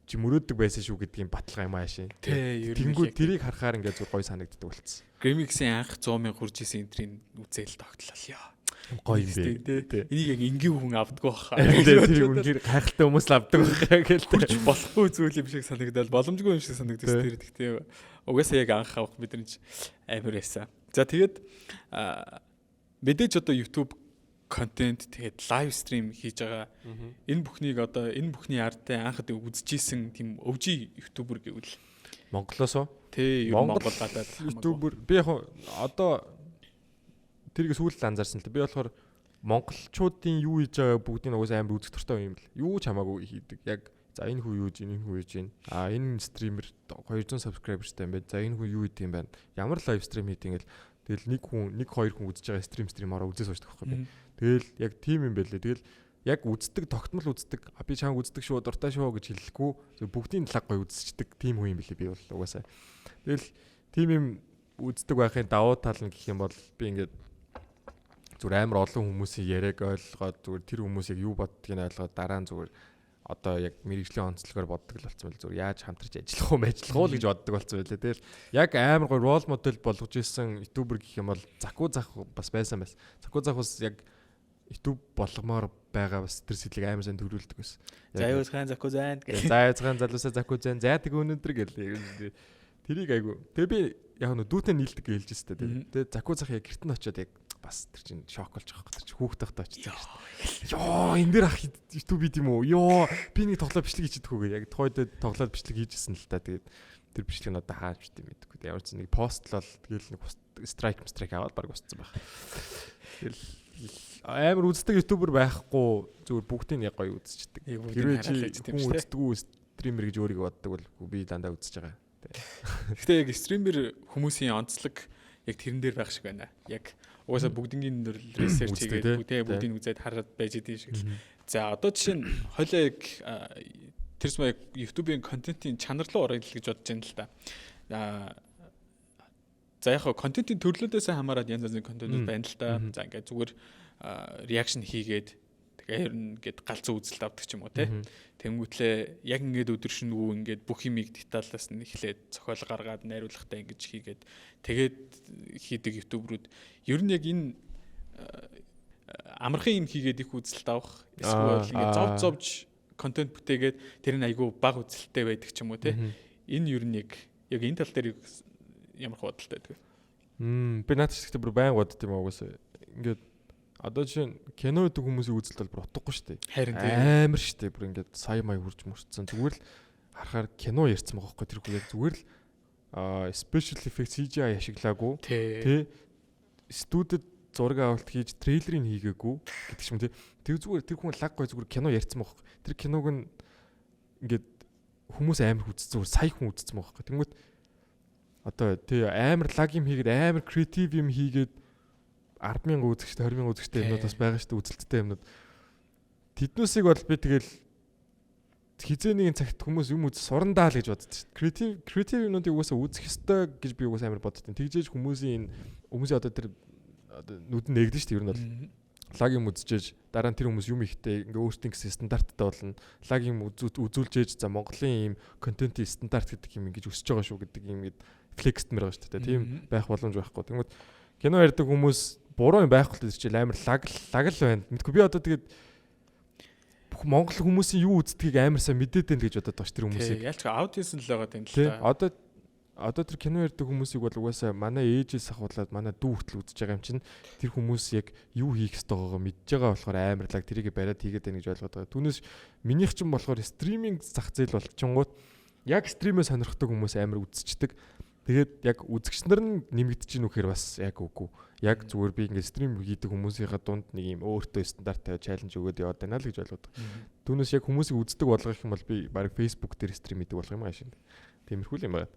чи мөрөөддөг байсан шүү гэдгийн баталгаа юм аашийн. Тий, ер нь Тэнгүүд тэрийг харахаар ингээд зүгээр гоё санагддаг болцсон. GameX-ийн анх 100 мянга хурж исэн энтрийн үзэл тогтлол яа. Гоё юм бэ. Тий. Энийг яг энгийн хүн авдаггүй баха. Тэр үнэхээр гайхалтай хүмүүс л авдаг байх гээл. Хурж болохгүй зүйл юм шиг санагдал, боломжгүй юм шиг санагдаж тэр. Гэхдээ угаасаа яг анх авах мэдрэмж амар байсан. За, тэгээд мэдээж одоо YouTube контент, тэгээд live stream хийж байгаа. Энэ бүхнийг одоо энэ бүхний ардтай анхад үзчихсэн тийм OG YouTuber гэвэл Монголоос уу? Тий, ер нь Монгол гадаад. YouTuber би яг одоо тэрийг сүүлд анзаарсан л та. Би болохоор монголчуудын юу хийж байгааг бүгдийг угаасаа амар үзэх дуртай юм бэл. Юу ч хамаагүй хийдэг. Яг за, энэ хүн юу хийж, энэ хүн хийж байна. А, энэ streamer 200 subscriber тай юм байна. За, энэ хүн юу хийдэг юм байна. Ямар live stream хийдэг ингээл тэгэл нэг хүн, нэг хоёр хүн үзэж байгаа stream ороо үзээ суучдаг байхгүй би. Тэгэл яг тийм юм байлээ. Тэгэл яг үздэг, тогтмол үздэг. А, би чанга үздэг шүү, дуртай шүү гэж хэлэхгүй. Зөв бүгдийн лаг гоё үзчихдэг тийм хүн юм билээ би бол угаасаа. Тэгэл тийм юм үздэг байхын давуу тал нь гэх юм бол би ингээд зүгээр амар олон хүмүүсийн яриаг ойлгоод, зүгээр тэр хүмүүс яг юу боддгийг ойлгоод, дараа нь зүгээр одоо яг мэргэжлийн онцлогоор боддог л болсон байл, зүгээр яаж хамтарч ажиллах уу, ажиллах уу л гэж боддог болсон байлээ. Тэгэл яг амар гоё role model болгож исэн YouTuber гэх юм бол Закуу зах бас байсан байсан. Закуу зах бас яг YouTube болгомоор байгаа бас тэр сэтгэлийг амар сайн төрүүлдэг байсан. Заюуцгаан Закуу зайн гэх. Заюуцгаан залуусаа Закуу зайн зайдаг өнөөдөр гэл. Тэрийг айгу. Тэгээ би яг нөө дүүтэй нийлдэг гэж хэлж өстэй. Тэгээ Закуу зах яг гэрт нь очиод яг бас тэр чинь шок болж байгаа байхгүй. Тэр чинь хүүхд тахтай очиж байгаа шүү дээ. Йоо, энэ дээр ах YouTube хийд юм уу? Йоо, би нэг тоглоод бичлэг хийчихдэг үгүй. Яг тухайд тоглоод бичлэг хийжсэн л та. Тэгээд тэр бичлэг нь одоо хааж бит юм мэдэхгүй. Ямар ч нэг постлол тэгэл нэг strike strike аваад баг устсан байх. Тэгэл амар үздэг YouTuber байхгүй, зүгээр бүгдийг яг гоё үзчихдэг. Хэрвээ чи хүн үздэггүй streamer гэж өөрийгөө боддог бол би дандаа үзэж байгаа. Гэхдээ яг streamer хүмүүсийн онцлог яг тэрэн дээр байх шиг байна. Яг угаасаа бүгднгийн research хийгээд, бүгдийг үзээд хараад байж идэв шиг л. За, одоо жишээ нь хойлоо яг тэр сум яг YouTube-ийн контентын чанар руу орё л гэж бодож байна л да. За, яг контентын төрлүүдээс хамаарат янз янзын контентууд байна л да. За, ингээд зүгээр reaction хийгээд, тэгээ ер нь ингээд галзуу үзэлт авдаг ч юм уу те. Тэнгүүтлээ яг ингээд өдөр шөнөгүй ингээд бүх юмыг деталаас нь эхлээд зохиол гаргаад, найруулгатай ингэж хийгээд, тэгээд хийдэг YouTuber үүд ер нь яг энэ амархан юм хийгээд их үзэлт авах, эсвэл ингээд зов зовж контент бүтээгээд тэр нь айгүй бага үзэлттэй байдаг ч юм уу те. Энэ ер нь яг энэ тал дээр ямар бодолтой байдаг вэ? Би наад чигтээ бүр баян бодд юм угаасаа. Ингээд одоо жишээ нь кино гэдэг хүмүүсийн үзэлт бол бүр утгагүй шүү дээ. Харин тийм. Амар шүү дээ. Бүр ингээд сая мая хурж мөрцсөн. Зүгээр л харахаар кино ярьсан байгаа байхгүй, тэр хүн яг зүгээр л special effect CGI ашиглаагүй. Тэ. Студид зураг авалт хийж трейлерыг хийгээгүй гэдэг ч юм тий. Тэр зүгээр тэр хүн лаг гой зүгээр кино ярьсан байгаа байхгүй. Тэр киног нь ингээд хүмүүс амар үзсэн, зүгээр сая хүн үзсэн байгаа байхгүй. Тэнгүүт одоо тий амар лаг юм хийгээд, амар creative юм хийгээд 10,000 үзэгчтэй, 20,000 үзэгчтэй юмнууд бас байгаа шүү дээ, үзэлттэй юмнууд. Тэднүүсийг бол би тэгэл хизээ нэгэн цагт хүмүүс юм үз сурандаа л гэж боддог шүү дээ. Creative юмнуудыг угаасаа үзэх ёстой гэж би угаасаа амар боддог. Тэгжээж хүмүүсийн энэ хүмүүсийн одоо тэр нүд нь нэгдэн шүү дээ. Ер нь бол лаг юм үзчихээж дараа нь тэр хүмүүс юм ихтэй ингээ өөртөө гэсэн стандарттай болно. Лаг юм үзүүлжээж за, Монголын ийм контентын стандарт гэдэг юм ингэж өсөж байгаа шүү гэдэг юм ингээд flex тмэр байгаа шүү дээ. Тийм байх боломж байхгүй. Тэнгүүд кино ярьдаг хүмүүс буруу юм байхгүй л чинь амар лаг лаг л байна. Мэдгүй, би одоо тэгээд бүх монгол хүмүүсийн юу үздгийг амар сайн мэдээд байна гэж бодоод байгаа ш тэр хүмүүсийг. Ялч audience л байгаа юм л та. Одоо тэр кино ярьдаг хүмүүсийг бол угаасаа манай ээжээс ахуулаад манай дүү хүртэл үзэж байгаа юм чинь тэр хүмүүс яг юу хийх ёстойгоо мэдж байгаа болохоор амар лаг тэрийг бариад хийгээд байна гэж ойлгоод байгаа. Түүнээс минийх чинь болохоор streaming зах зээл болчингууд яг stream ээ сонирхдаг хүмүүс амар үзчихдэг. Тэгээд яг үзэгч нар нь нэмэгдэж гин үхээр бас яг үгүй. Яг зүгээр би ингээд stream хийдэг хүмүүсийнхаа дунд нэг юм өөртөө стандарт тавиад challenge өгөөд яваад байна л гэж ойлгоод. Түүнээс яг хүмүүсийг үздэг болгох юм бол би баг Facebook дээр stream хийдэг болох юм аашин. Тиймэрхүү л юм байна.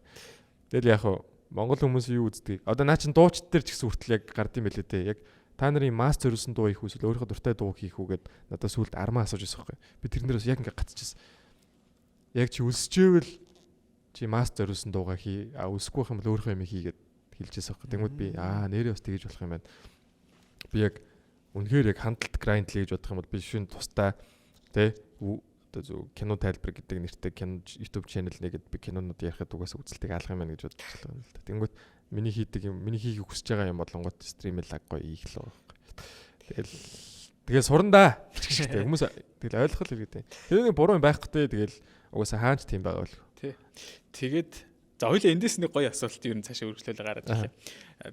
Тэгэл яг хуу Монгол хүмүүс юу үздэг? Одоо наа чин дуучид дээр ч гэсэн хүртэл яг гард юм байлээ те. Яг та нарын масс зориулсан дуу хийх үү эсвэл өөрийнхөө дуртай дуу хийх үү гэд надад сүулт армаа асууж байсан байхгүй. Би тэрнээрээс яг ингээд гацчихсан. Яг чи өлсчээвэл чи масс зориулсан дуугаа хий. А өлсөхгүй байх юм бол өөрийнхөө юм хийгээд хэлжээс байхгүй. Тэнгүүд би нэрээ бас тэгэж болох юм байна. Би яг үнэхээр яг хандлт grind лээ гэж бодох юм бол би шүн тустай тэ одоо зөв кино тайлбар гэдэг нэртэй кино YouTube channel нэгэд би кинонууд ярихад угаасаа үзэлтийг алах юм байна гэж бодож байна л да. Тэнгүүт миний хийдэг юм, миний хийхийг хүсэж байгаа юм болонгот stream лаг гоё хийх л байгаа байхгүй. Тэгэл суран да. Тэг хүмүүс тэгэл ойлгох л хэрэгтэй. Тэр нэг буруу юм байхгүй те. Тэгэл угаасаа хаач тийм байгаа бол. Тий. Тэгээд за хоёлаа эндээс нэг гоё асуулт ер нь цаашаа үргэлжлүүлээ гараад ирлээ.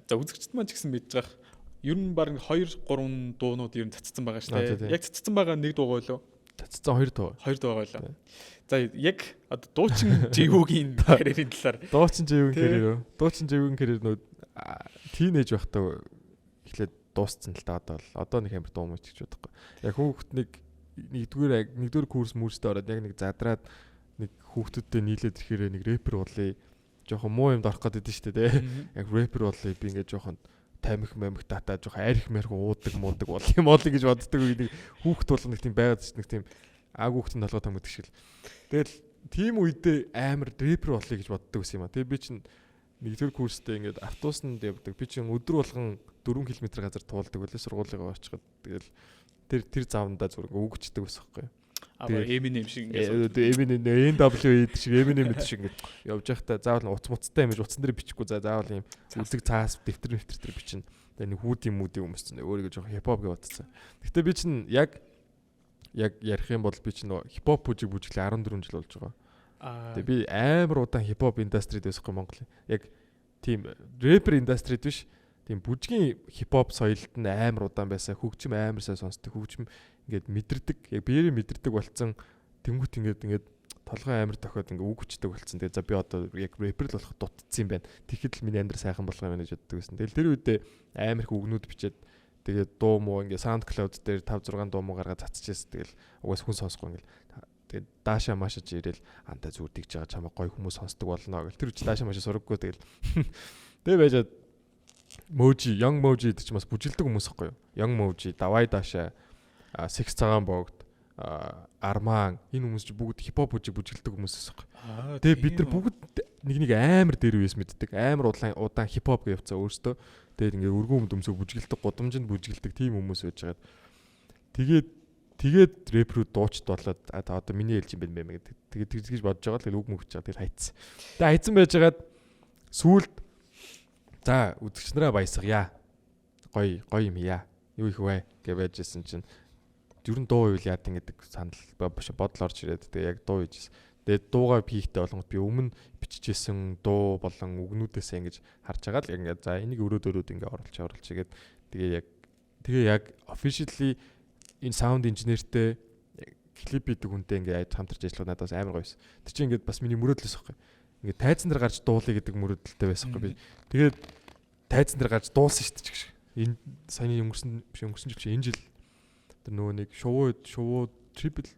За үзэгчд маань ч гэсэн мэдж байгаа. Ер нь баг 2 3 дуунууд ер нь цацсан байгаа шүү дээ. Яг цацсан байгаа нэг дуу гойлоо. Цацсан 2 дуу. 2 дуу гойлоо. За яг одоо дуучин Живүүгийн карьерийн талаар. Дуучин Живүүгийн карьер үү? Дуучин Живүүгийн карьер нөө teenage байхдаа эхлээд дууссан л та одоо бол одоо нэг амар дуу мууч гэж бодохгүй. Яг хүүхэд нэг нэгдүгээр курс мөрсдөө ороод яг нэг задраад нэг хүүхдүүдтэй нийлээд ирэхээр нэг рэпер болъё. Жохон муу юмд орох гээд идэв шүү дээ, тэ. Яг рэпер болъё би ингээд жохон тамхи мамхи татаа жохон арх марх уудаг муудаг бол юм болъё гэж боддог нэг хүүхд болгоно нэг тийм байгаад ч нэг тийм аг хүүхдийн толгой том гэдэг шиг л. Тэгэл тийм үедээ амар рэпер болъё гэж боддог байсан юм а. Тэгээ би чинь нэгдүгээр курстэй ингээд автобусанд явдаг. Би чинь өдөр болгон 4 км газар туулдаг байлээ сургуулигаа очиход. Тэгэл тэр замдаа зүрх өгчдөг байсан байхгүй юу. Аа Eminem шиг ингээд Eminem NWA шиг Eminem гэдэг шиг ингээд явж байхдаа заавал уц муцтай юм биш утсан дээр бичихгүй за заавал юм үзэг цаас дэвтэр дэвтэр дээр бичнэ. Тэгээ нэг хүүдийн мүдийн өмссөн. Өөрийгөө жоохон хипхоп гэж бодсон. Гэтэ би чинь яг ярих юм бол би чинь хипхоп бүжиг бүжиглээ 14 жил болж байгаа. Тэгээ би амар удаан хипхоп industry д байсахгүй Монголын. Яг тийм рэпер industry д биш. Тийм бүжгийн хипхоп соёлд нь амар удаан байсан. Хөгжим амар сайн сонсдог. Хөгжим ингээд мэдэрдэг. Яг биеэрээ мэдэрдэг болцсон. Тэнгүүт ингээд толгой амар тохиод ингээд үг хүчдэг болцсон. Тэгээ за би одоо яг рэпер л болох дутцсан юм байна. Тэгэхэд л миний амьдрал сайхан болох юм байна гэж боддог байсан. Тэгэл тэр үедээ амар их үгнүүд бичээд тэгээд дуу муу ингээд SoundCloud дээр 5 6 дуу муу гаргаад цацчихсэн. Тэгэл угаас хүн сонсохгүй ингээд тэгээд даашаа маашаж ирээл антаа зүгээр тэгж байгаа чамаа гоё хүмүүс сонсдог болно гэл тэр үуч даашаа маашаа сураггүй тэгэл тэгээ байжаад Можи, Young Moji гэдэг чинь бас бүжилдэг хүмүүс ихгүй юу? Young Moji, Давай Даша, Six Цагаан богд, Арман энэ хүмүүс чи бүгд хипхоп бүжиг бүжиглдэг хүмүүс байсан. Тэгээ бид нар бүгд нэг нэг амар дээр үес мэддэг. Амар удаан хипхоп гэж явцаа өөртөө. Тэгээд ингээ өргөн өмд өмсөө бүжиглдэг, гудамжинд бүжиглдэг тийм хүмүүс байж байгаад. Тэгээд рэпрүүд дуучид болоод одоо миний ээлж юм байна гэдэг. Тэгээд тэгж бодож байгаа л тэгэл үг мөгч байгаа. Тэгэл хайцсан. Тэгээд хайцсан байжгаад сүүлд за үзэгч нараа баясгая. Гоё гоё юм яа. Юу их вэ гэж байжсэн чинь ер нь дуу үйл яад гэдэг санал биш бодол орж ирээд тэгээ яг дуу хийжсэн. Тэгээд дуугаа хийхдээ болгонд би өмнө бичижсэн дуу болон үгнүүдээсээ ингэж харж байгаа л ингээд за энийг өрөөд ингээ оруулж тэгээд тэгээ яг officially энэ sound engineer-тэй клип хийдэг хүнтэй ингээ хамтарч ажиллах надад бас амар гоё байсан. Тэр чинь ингээд бас миний мөрөөдлөөс байхгүй. Ингээд тайзан дээр гарч дуулъя гэдэг мөрөөдөлтэй байсан байхгүй би. Тэгээд тайзан дээр гарч дуулсан шүү дээ ч. Энэ саяны өнгөрсөн биш өнгөрсөн жил чи энэ жил тэр нөгөө нэг шувуу triple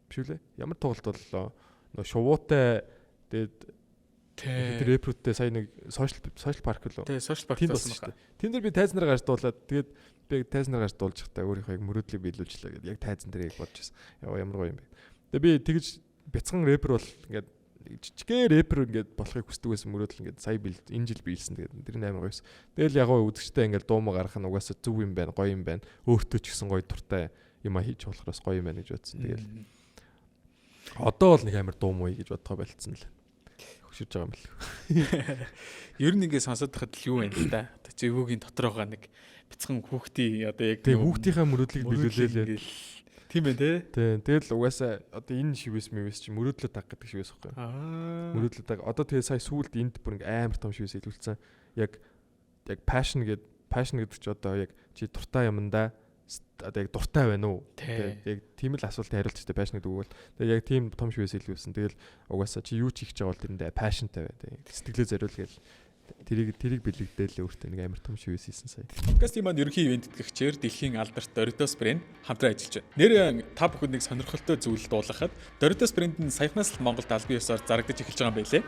биш үлээ. Ямар тоглолт боллоо? Нөгөө шувуутай тэгээд тэр рэпрүүдтэй сая нэг social park лөө. Тий, social park болсон шүү дээ. Тэн дээр би тайзан дээр гарч дуулаад тэгээд би яг тайзан дээр гарч дуулж байхдаа өөрийнхөө яг мөрөөдлийг биелүүлжлээ гэдэг. Яг тайзан дээр яг бодож байсан. Яа ямар гоё юм бэ. Тэгээд би тэгж бяцхан рэпер бол ингээд жижигхэн рэпер ингээд болохыг хүсдэг байсан мөрөөдөл ингээд сая энэ жил биелсэн. Тэгээд тэр нь амар гоё байсан. Тэгэл яг гоо үзэгчтэй ингээд дуу муу гаргах нь угаасаа зөв юм байна, гоё юм байна. Өөртөө ч гэсэн гоё дуртай юм а хийж болохоос гоё юм байна гэж бодсон. Тэгэл одоо бол нэг амар дуу муу гэж бодхоо болцсон л. Хөшөрж байгаа юм бэл. Ер нь ингээд сонсоод байхад л юу юм л да. Одоо Живүүгийн дотор байгаа нэг бяцхан хүүхдийн одоо яг тэг хүүхдийнхээ мөрөөдлийг биелүүлээ л. Тийм байх те. Тийм. Тэгэл угаасаа одоо энэ шивээс мэвэс чи мөрөөдлөө таг гэдэг шивээс байхгүй. Мөрөөдлөө таг. Одоо тэгээ сая сүүлд энд бүр ингээ амар том шивээс илүүлсэн. Яг passion гэдэг чи одоо яг чи дуртай юмдаа одоо яг дуртай байна уу? Тэг яг тийм л асуултын хариулт ч passion гэдэг үг бол. Тэгээ яг тийм том шивээс илүүлсэн. Тэгэл угаасаа чи юу ч хийх гэж байгаа бол тэрэндээ passionтай бай. Тэг сэтгэлээ зориул гээл Тэрийг бэлэгдээл өөртөө нэг амар том шивээс хийсэн сая. Подкастын маань ерөнхий ивээн тэтгэгчээр дэлхийн алдарт Doritos брэнд хамтран ажиллаж байна. Нэр та бүхэнд нэг сонирхолтой зүйл дуулгахад Doritos брэнд нь саяхнаас л Монголд албан ёсоор зарагдаж эхэлж байгаа юм байлээ.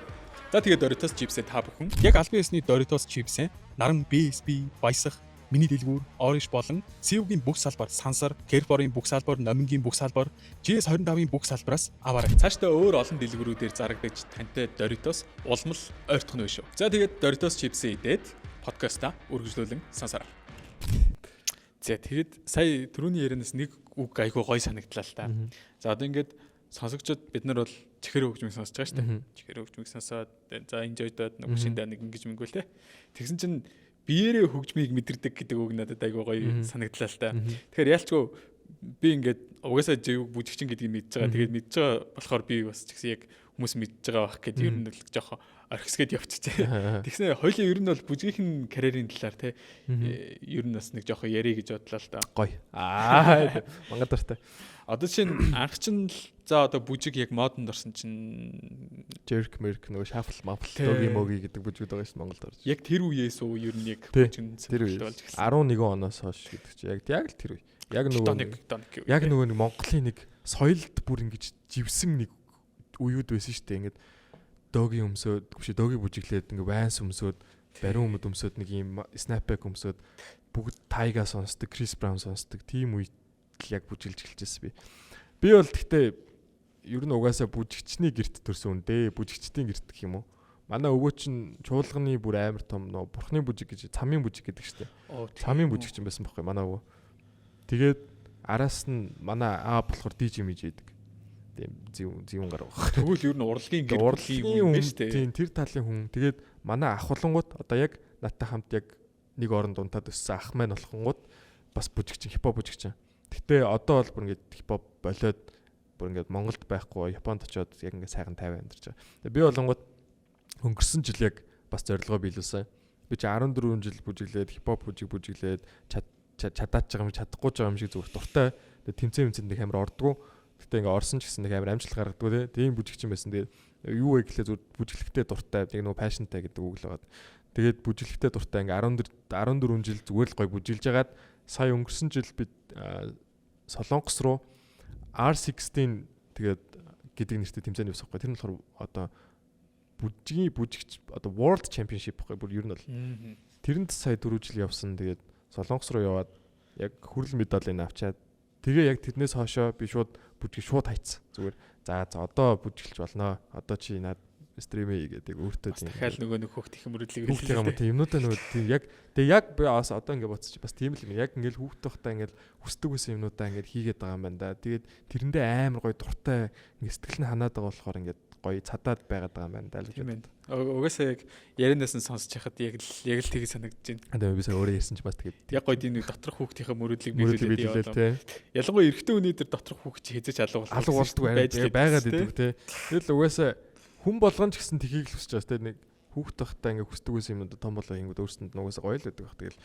За тэгээд Doritos чипсээ та бүхэн яг албан ёсны Doritos чипсээ наран BSB, Баясах, Миний дэлгүүр, Orange болон CU-гийн бүх салбар, Сансар, Carrefour-ын бүх салбар, Номингийн бүх салбар, GS25-ын бүх салбараас аваарай. Цаашдаа өөр олон дэлгүүрүүдээр зарагдаж тантай Doritos улам л ойртох нь шүү. За тэгээд Doritos чипсээ идээд подкаста үргэлжлүүлэн сонсороо. За тэгэд сая түрүүний ярианаас нэг үг айгүй гой санагдлаа л та. За одоо ингээд сонсогчдод бид нар бол чихэр хөгжмийг сонсож байгаа шүү дээ. Чихэр хөгжмийг сонсоод за enjoy-доод нэг шиндээ нэг ингэж мэнгүүл те. Тэгсэн чинь биеэрээ хөгжмийг мэдэрдэг гэдэг үг надад айгүй гоё санагдлаа л та. Тэгэхээр яалчгүй би ингээд угаасаа живг бүжигчин гэдгийг мэдж байгаа. Тэгээд мэдж байгаа болохоор би бас ч гэсэн яг хүмүүс мэдж байгаа байх гэд ер нь л жоохон орхисгээд явчихжээ. Тэгснэ хоёлын ер нь бол бүжгийнхэн карьерийн талаар те ер нь бас нэг жоохон ярий гэж бодлоо л да. Гоё. Аа мангар дуртай. Одоо чинь анх чинь л за одоо бүжиг яг модонд орсон чинь Jerk Merk нөгөө shuffle maffle доги моги гэдэг бүжгүүд байгаа шүү Монголд орж. Яг тэр үеэс үү ер нь яг бүжиг тэр үе болж эхэлсэн. 11 оноос хойш гэдэг чинь яг л тэр үе. Яг нөгөө яг нөгөө нэг Монголын нэг соёлд бүр ингэж живсэн нэг үеуд байсан шүү дээ. Ингээд доги өмсөөд биш доги бүжиглээд ингээ ванс өмсөөд бариун өмд өмсөөд нэг юм snapback өмсөөд бүгд Тайга сонсдог, Крис Браун сонсдог тийм үед л яг бүжиглж эхэлжсэн би. Би бол гэхдээ ер нь угаасаа бүжигчний герт төрсөн үн дээ. Бүжигчдийн герт гэх юм уу? Манай өвөө чинь чуулганы бүр амар том нөө бурхны бүжиг гэж цамын бүжиг гэдэг штеп. Цамын бүжигч юм байсан байхгүй манай өвөө. Тэгээд араас нь манай аа болохоор DJ мэж идэг. Тийм зүүн гар баг. Тэгвэл ер нь урлагийн гэр бүлийн хүн биш үү? Тийм тэр талын хүн. Тэгээд манай ах болонгууд одоо яг надтай хамт яг нэг оронд унтаад өссөн ах маань болохонгууд бас бүжигчин, хипхоп бүжигчин. Гэтэ одоо бол бүр ингээд хипхоп болоод бүр ингээд Монголд байхгүй Японд очиод яг ингээд сайхан тайван амьдарч байгаа. Тэгээ би болонгууд өнгөрсөн жил яг бас зорилгоо биелүүлсэн. Би чи 14 жил бүжиглээд хипхоп бүжиг бүжиглээд чадаач байгаа юм чадахгүй байгаа юм шиг зүгээр дуртай. Тэгээ тэмцээн тэмцээнд нэг амар ордгоо. Гэтэ ингээ орсон ч гэсэн нэг амар амжилт гаргадгүй те. Тийм бүжигчин байсан. Тэгээд юу вэ гэхлээр зүгээр бүжиглэхтэй дуртай. Яг нөгөө passionтай гэдэг үг л байгаа. Тэгээд бүжиглэхтэй дуртай ингээ 14 жил зүгээр л гой бүжиглж хагаад сая өнгөрсөн жил бид Солонгос руу R16 тэгээд гэдэг нэртэй тэмцээнд явсан байхгүй. Тэр нь болохоор одоо бүжгийн бүжигч одоо World Championship байхгүй бүр ер нь бол. Тэрэнд сая 4 жил явсан. Тэгээд Солонгос руу яваад яг хүрэл медалийг авчаад тэгээ яг тэрнээс хойшоо би шууд бүжгийг шууд хайцсан. Зүгээр за одоо бүжиглж болно. Одоо чи над стрим хийгээд өөртөө тийм дахиад нөгөө нэг хүүхдийн мөрөдлийг хэлээ юм тийм юмнуудаа нөгөө тийм яг тэгээ яг би бас одоо ингэ бодсоч бас тийм л юм. Яг ингээл хүүхд байхдаа ингээл хүсдэг байсан юмнуудаа ингээд хийгээд байгаа юм байна да. Тэгээд тэрэндээ амар гоё дуртай ингээд сэтгэл нь ханаад байгаа болохоор ингээд гоё цадаад байгаад байгаа юм байна да л гэж байна. Угаасаа яг ярианаас нь сонсож байхад яг л тийг санагдаж байна. Тэгээ би сая өөрөө ярьсан ч бас тэгээд яг гоё тийм нэг доторх хүүхдийнхээ мөрөдлийг биелүүлээд яваа. Ялангуяа эрэгтэй хүний дээр доторх хүүхд чи хэзээ ч алга болдгоо байгаад идэв те. Тэгэл угаасаа хүн болгон ч гэсэн тхийг л хүсэж байгаа те. Нэг хүүхд байхдаа ингээ хүсдэг байсан юмнууд том болоо ингэдэг өөрсөнд нь угаасаа гоё л байдаг баг. Тэгэл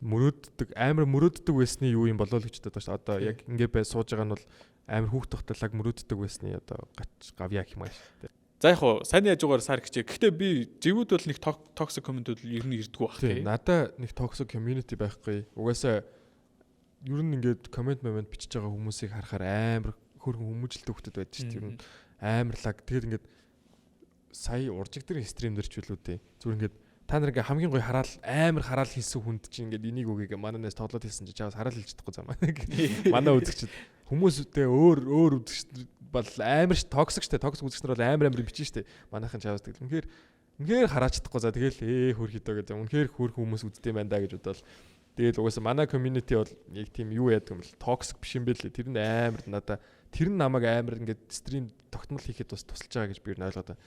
мөрөөддөг амар мөрөөддөг байсны юу юм болоо л гэж боддог шүү дээ. Одоо яг ингээ бай сууж байгаа нь бол амар хүүхд байхдаа лаг мөрөөддөг байсны одоо гач гавьяа гэх юм ааш. За яг хуу сайн яжуугаар сар хичээ. Гэхдээ би живүүд бол нэг toxic comment-ууд ер нь ирдгүү бах тий. Надаа нэг toxic community байхгүй. Угаасаа ер нь ингээд comment момент бичиж байгаа хүмүүсийг харахаар амар хөрхөн хүмүүжлэлтэй хүмүүс байдаг шүү дээ. Ер нь амар лаг. Тэгээд ингээд сая уржиг дээр стрим дээр ч үлээ дээ. Зүгээр ингээд та нар ингээ хамгийн гоё хараал амар хараал хийсэн хүнд чинь ингээд энийг үгийг манай нэс тоглоод хийсэн чи чаваас хараал хэлж чадахгүй замаа. Манай үзэгчд хүмүүстэй өөр үзэгч бол амар toxic штэ toxic үзэгч нар бол амар амар бичэн штэ. Манайхан чаваас тэгэл үнэхээр хараач чадахгүй за тэгэл хөрх идэ гэж үнэхээр хөрх хүмүүс үздэм байна да гэж бодвол тэгэл угаасаа манай community бол яг тийм юу яадаг юм бэл toxic биш юм бэл. Тэр нь амар надаа тэр нь намайг амар ингээд стрим тогтмол хийхэд бас тусалж байгаа гэж би ер нь ойлгоод байна.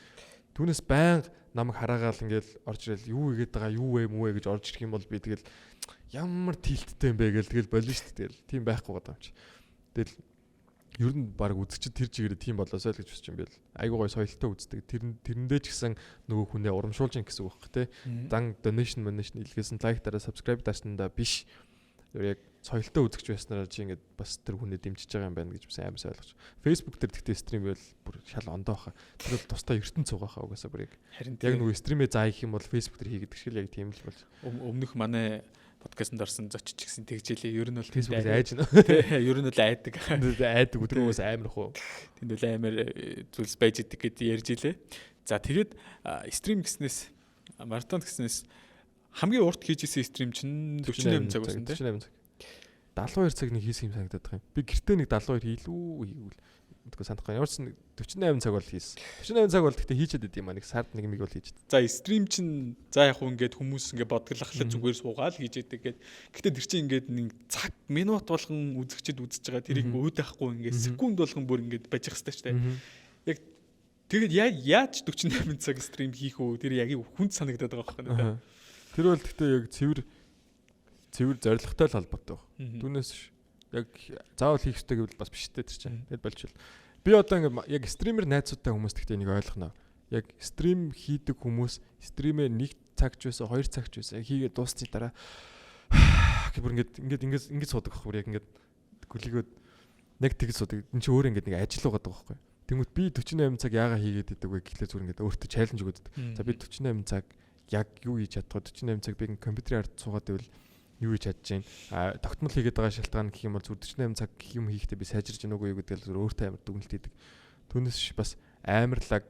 Түүнээс байнга намайг хараагаал ингээл орж ирэл юу игээд байгаа юу вэ мүү вэ гэж орж ирэх юм бол би тэгэл ямар тилттэй юм бэ гээл тэгэл болно шүү дээ. Тэгэл тийм байхгүй байгаа юм чи. Тэгэл ер нь баг үзэгчд тэр чигээрээ тийм болоосой л гэж хүсэж юм бэл. Айгуу гой соёлтой үздэг. Тэрэндээ ч гэсэн нөгөө хүнээ урамшуулж ин гэсэн үг байхгүй те. Зан donation donation илгээсэн лайк дараа subscribe дарсандаа биш. Яг Соёлтой үзэгч байснараа чи ингээд бас тэр хүнээ дэмжиж байгаа юм байна гэж бас амар ойлгож. Facebook дээр тэгтээ stream байвал бүр шал ондоо хаа. Тэр бол тусдаа ертөнц цугаа хаа угаасаа бүр яг. Яг нөгөө stream ээ заа гэх юм бол Facebook дээр хийгээд шиг л яг тийм л болж. Өмнөх манай подкастэнд орсон зочид ч гэсэн тэгжээлээ. Ер нь бол Facebook-ээс айж нэ. Ер нь бол айдаг. Айдаг өдрөө уус амар хуу. Тэнд бол амар зүйлс байж идэг гэд ярьж илээ. За, тэгээд stream гэснээс, маратон гэснээс хамгийн урт хийж исэн stream чинь 48 цаг байсан, тийм. 48 цаг. 72 цаг нэг хийсэн юм санагдаад байгаа юм. Би гэртээ нэг 72 хийлүү хийгүүл. Тэгэхгүй санахгүй. Ямар ч 48 цаг бол хийсэн. 48 цаг бол гэхдээ хийчихэд байд юм а. Нэг сард нэг миг бол хийчихэд. За, stream чинь за яг хуу ингээд хүмүүс ингээд бодглахлаа зүгээр суугаал хийж яадаг гээд. Гэтэ тэр чинь ингээд нэг цаг минут болгон үзэгчд үзэж байгаа. Тэрийг өөдөхгүй ингээд секунд болгон бүр ингээд байж хэрэгтэй шүү дээ. Яг тэгээд яаж 48 цаг stream хийх үү? Тэр яг хүнд санагдаад байгаа байхгүй надад. Тэр бол гэхдээ яг цэвэр цэвэр зорилготой л холбоотой баг. Түүнээс яг заавал хийх ёстой гэвэл бас биш дээ тэр чинь. Тэгэл болчихвол. Би одоо ингээд яг streamer найзуудтай хүмүүс гэхдээ энийг ойлгоно. Яг stream хийдэг хүмүүс stream ээ нэг цаг ч байсан, 2 цаг ч байсан хийгээд дуусны дараа гэх бүр ингээд ингээд ингээд ингээд суудаг байхгүй, яг ингээд гүлийгөөд яг тэгж суудаг. Энд чи өөр ингээд нэг ажил байгаа байхгүй. Тэнгүүт би 48 цаг яагаа хийгээд идэг вэ гэхлээр зүгээр ингээд өөртөө challenge өгöd. За, би 48 цаг яг юу хийж чадах вэ? 48 цаг би компьютерийн ард суугаад байвал юу хийж чадж байна? А тогтмол хийгээд байгаа шалтгаан гэх юм бол зүгээр 48 цаг юм хийхдээ би сайжирж гэнэ үгүй юу гэдгээл зүгээр өөртөө амар дүгнэлт хийдэг. Түүнээс бас амар лаг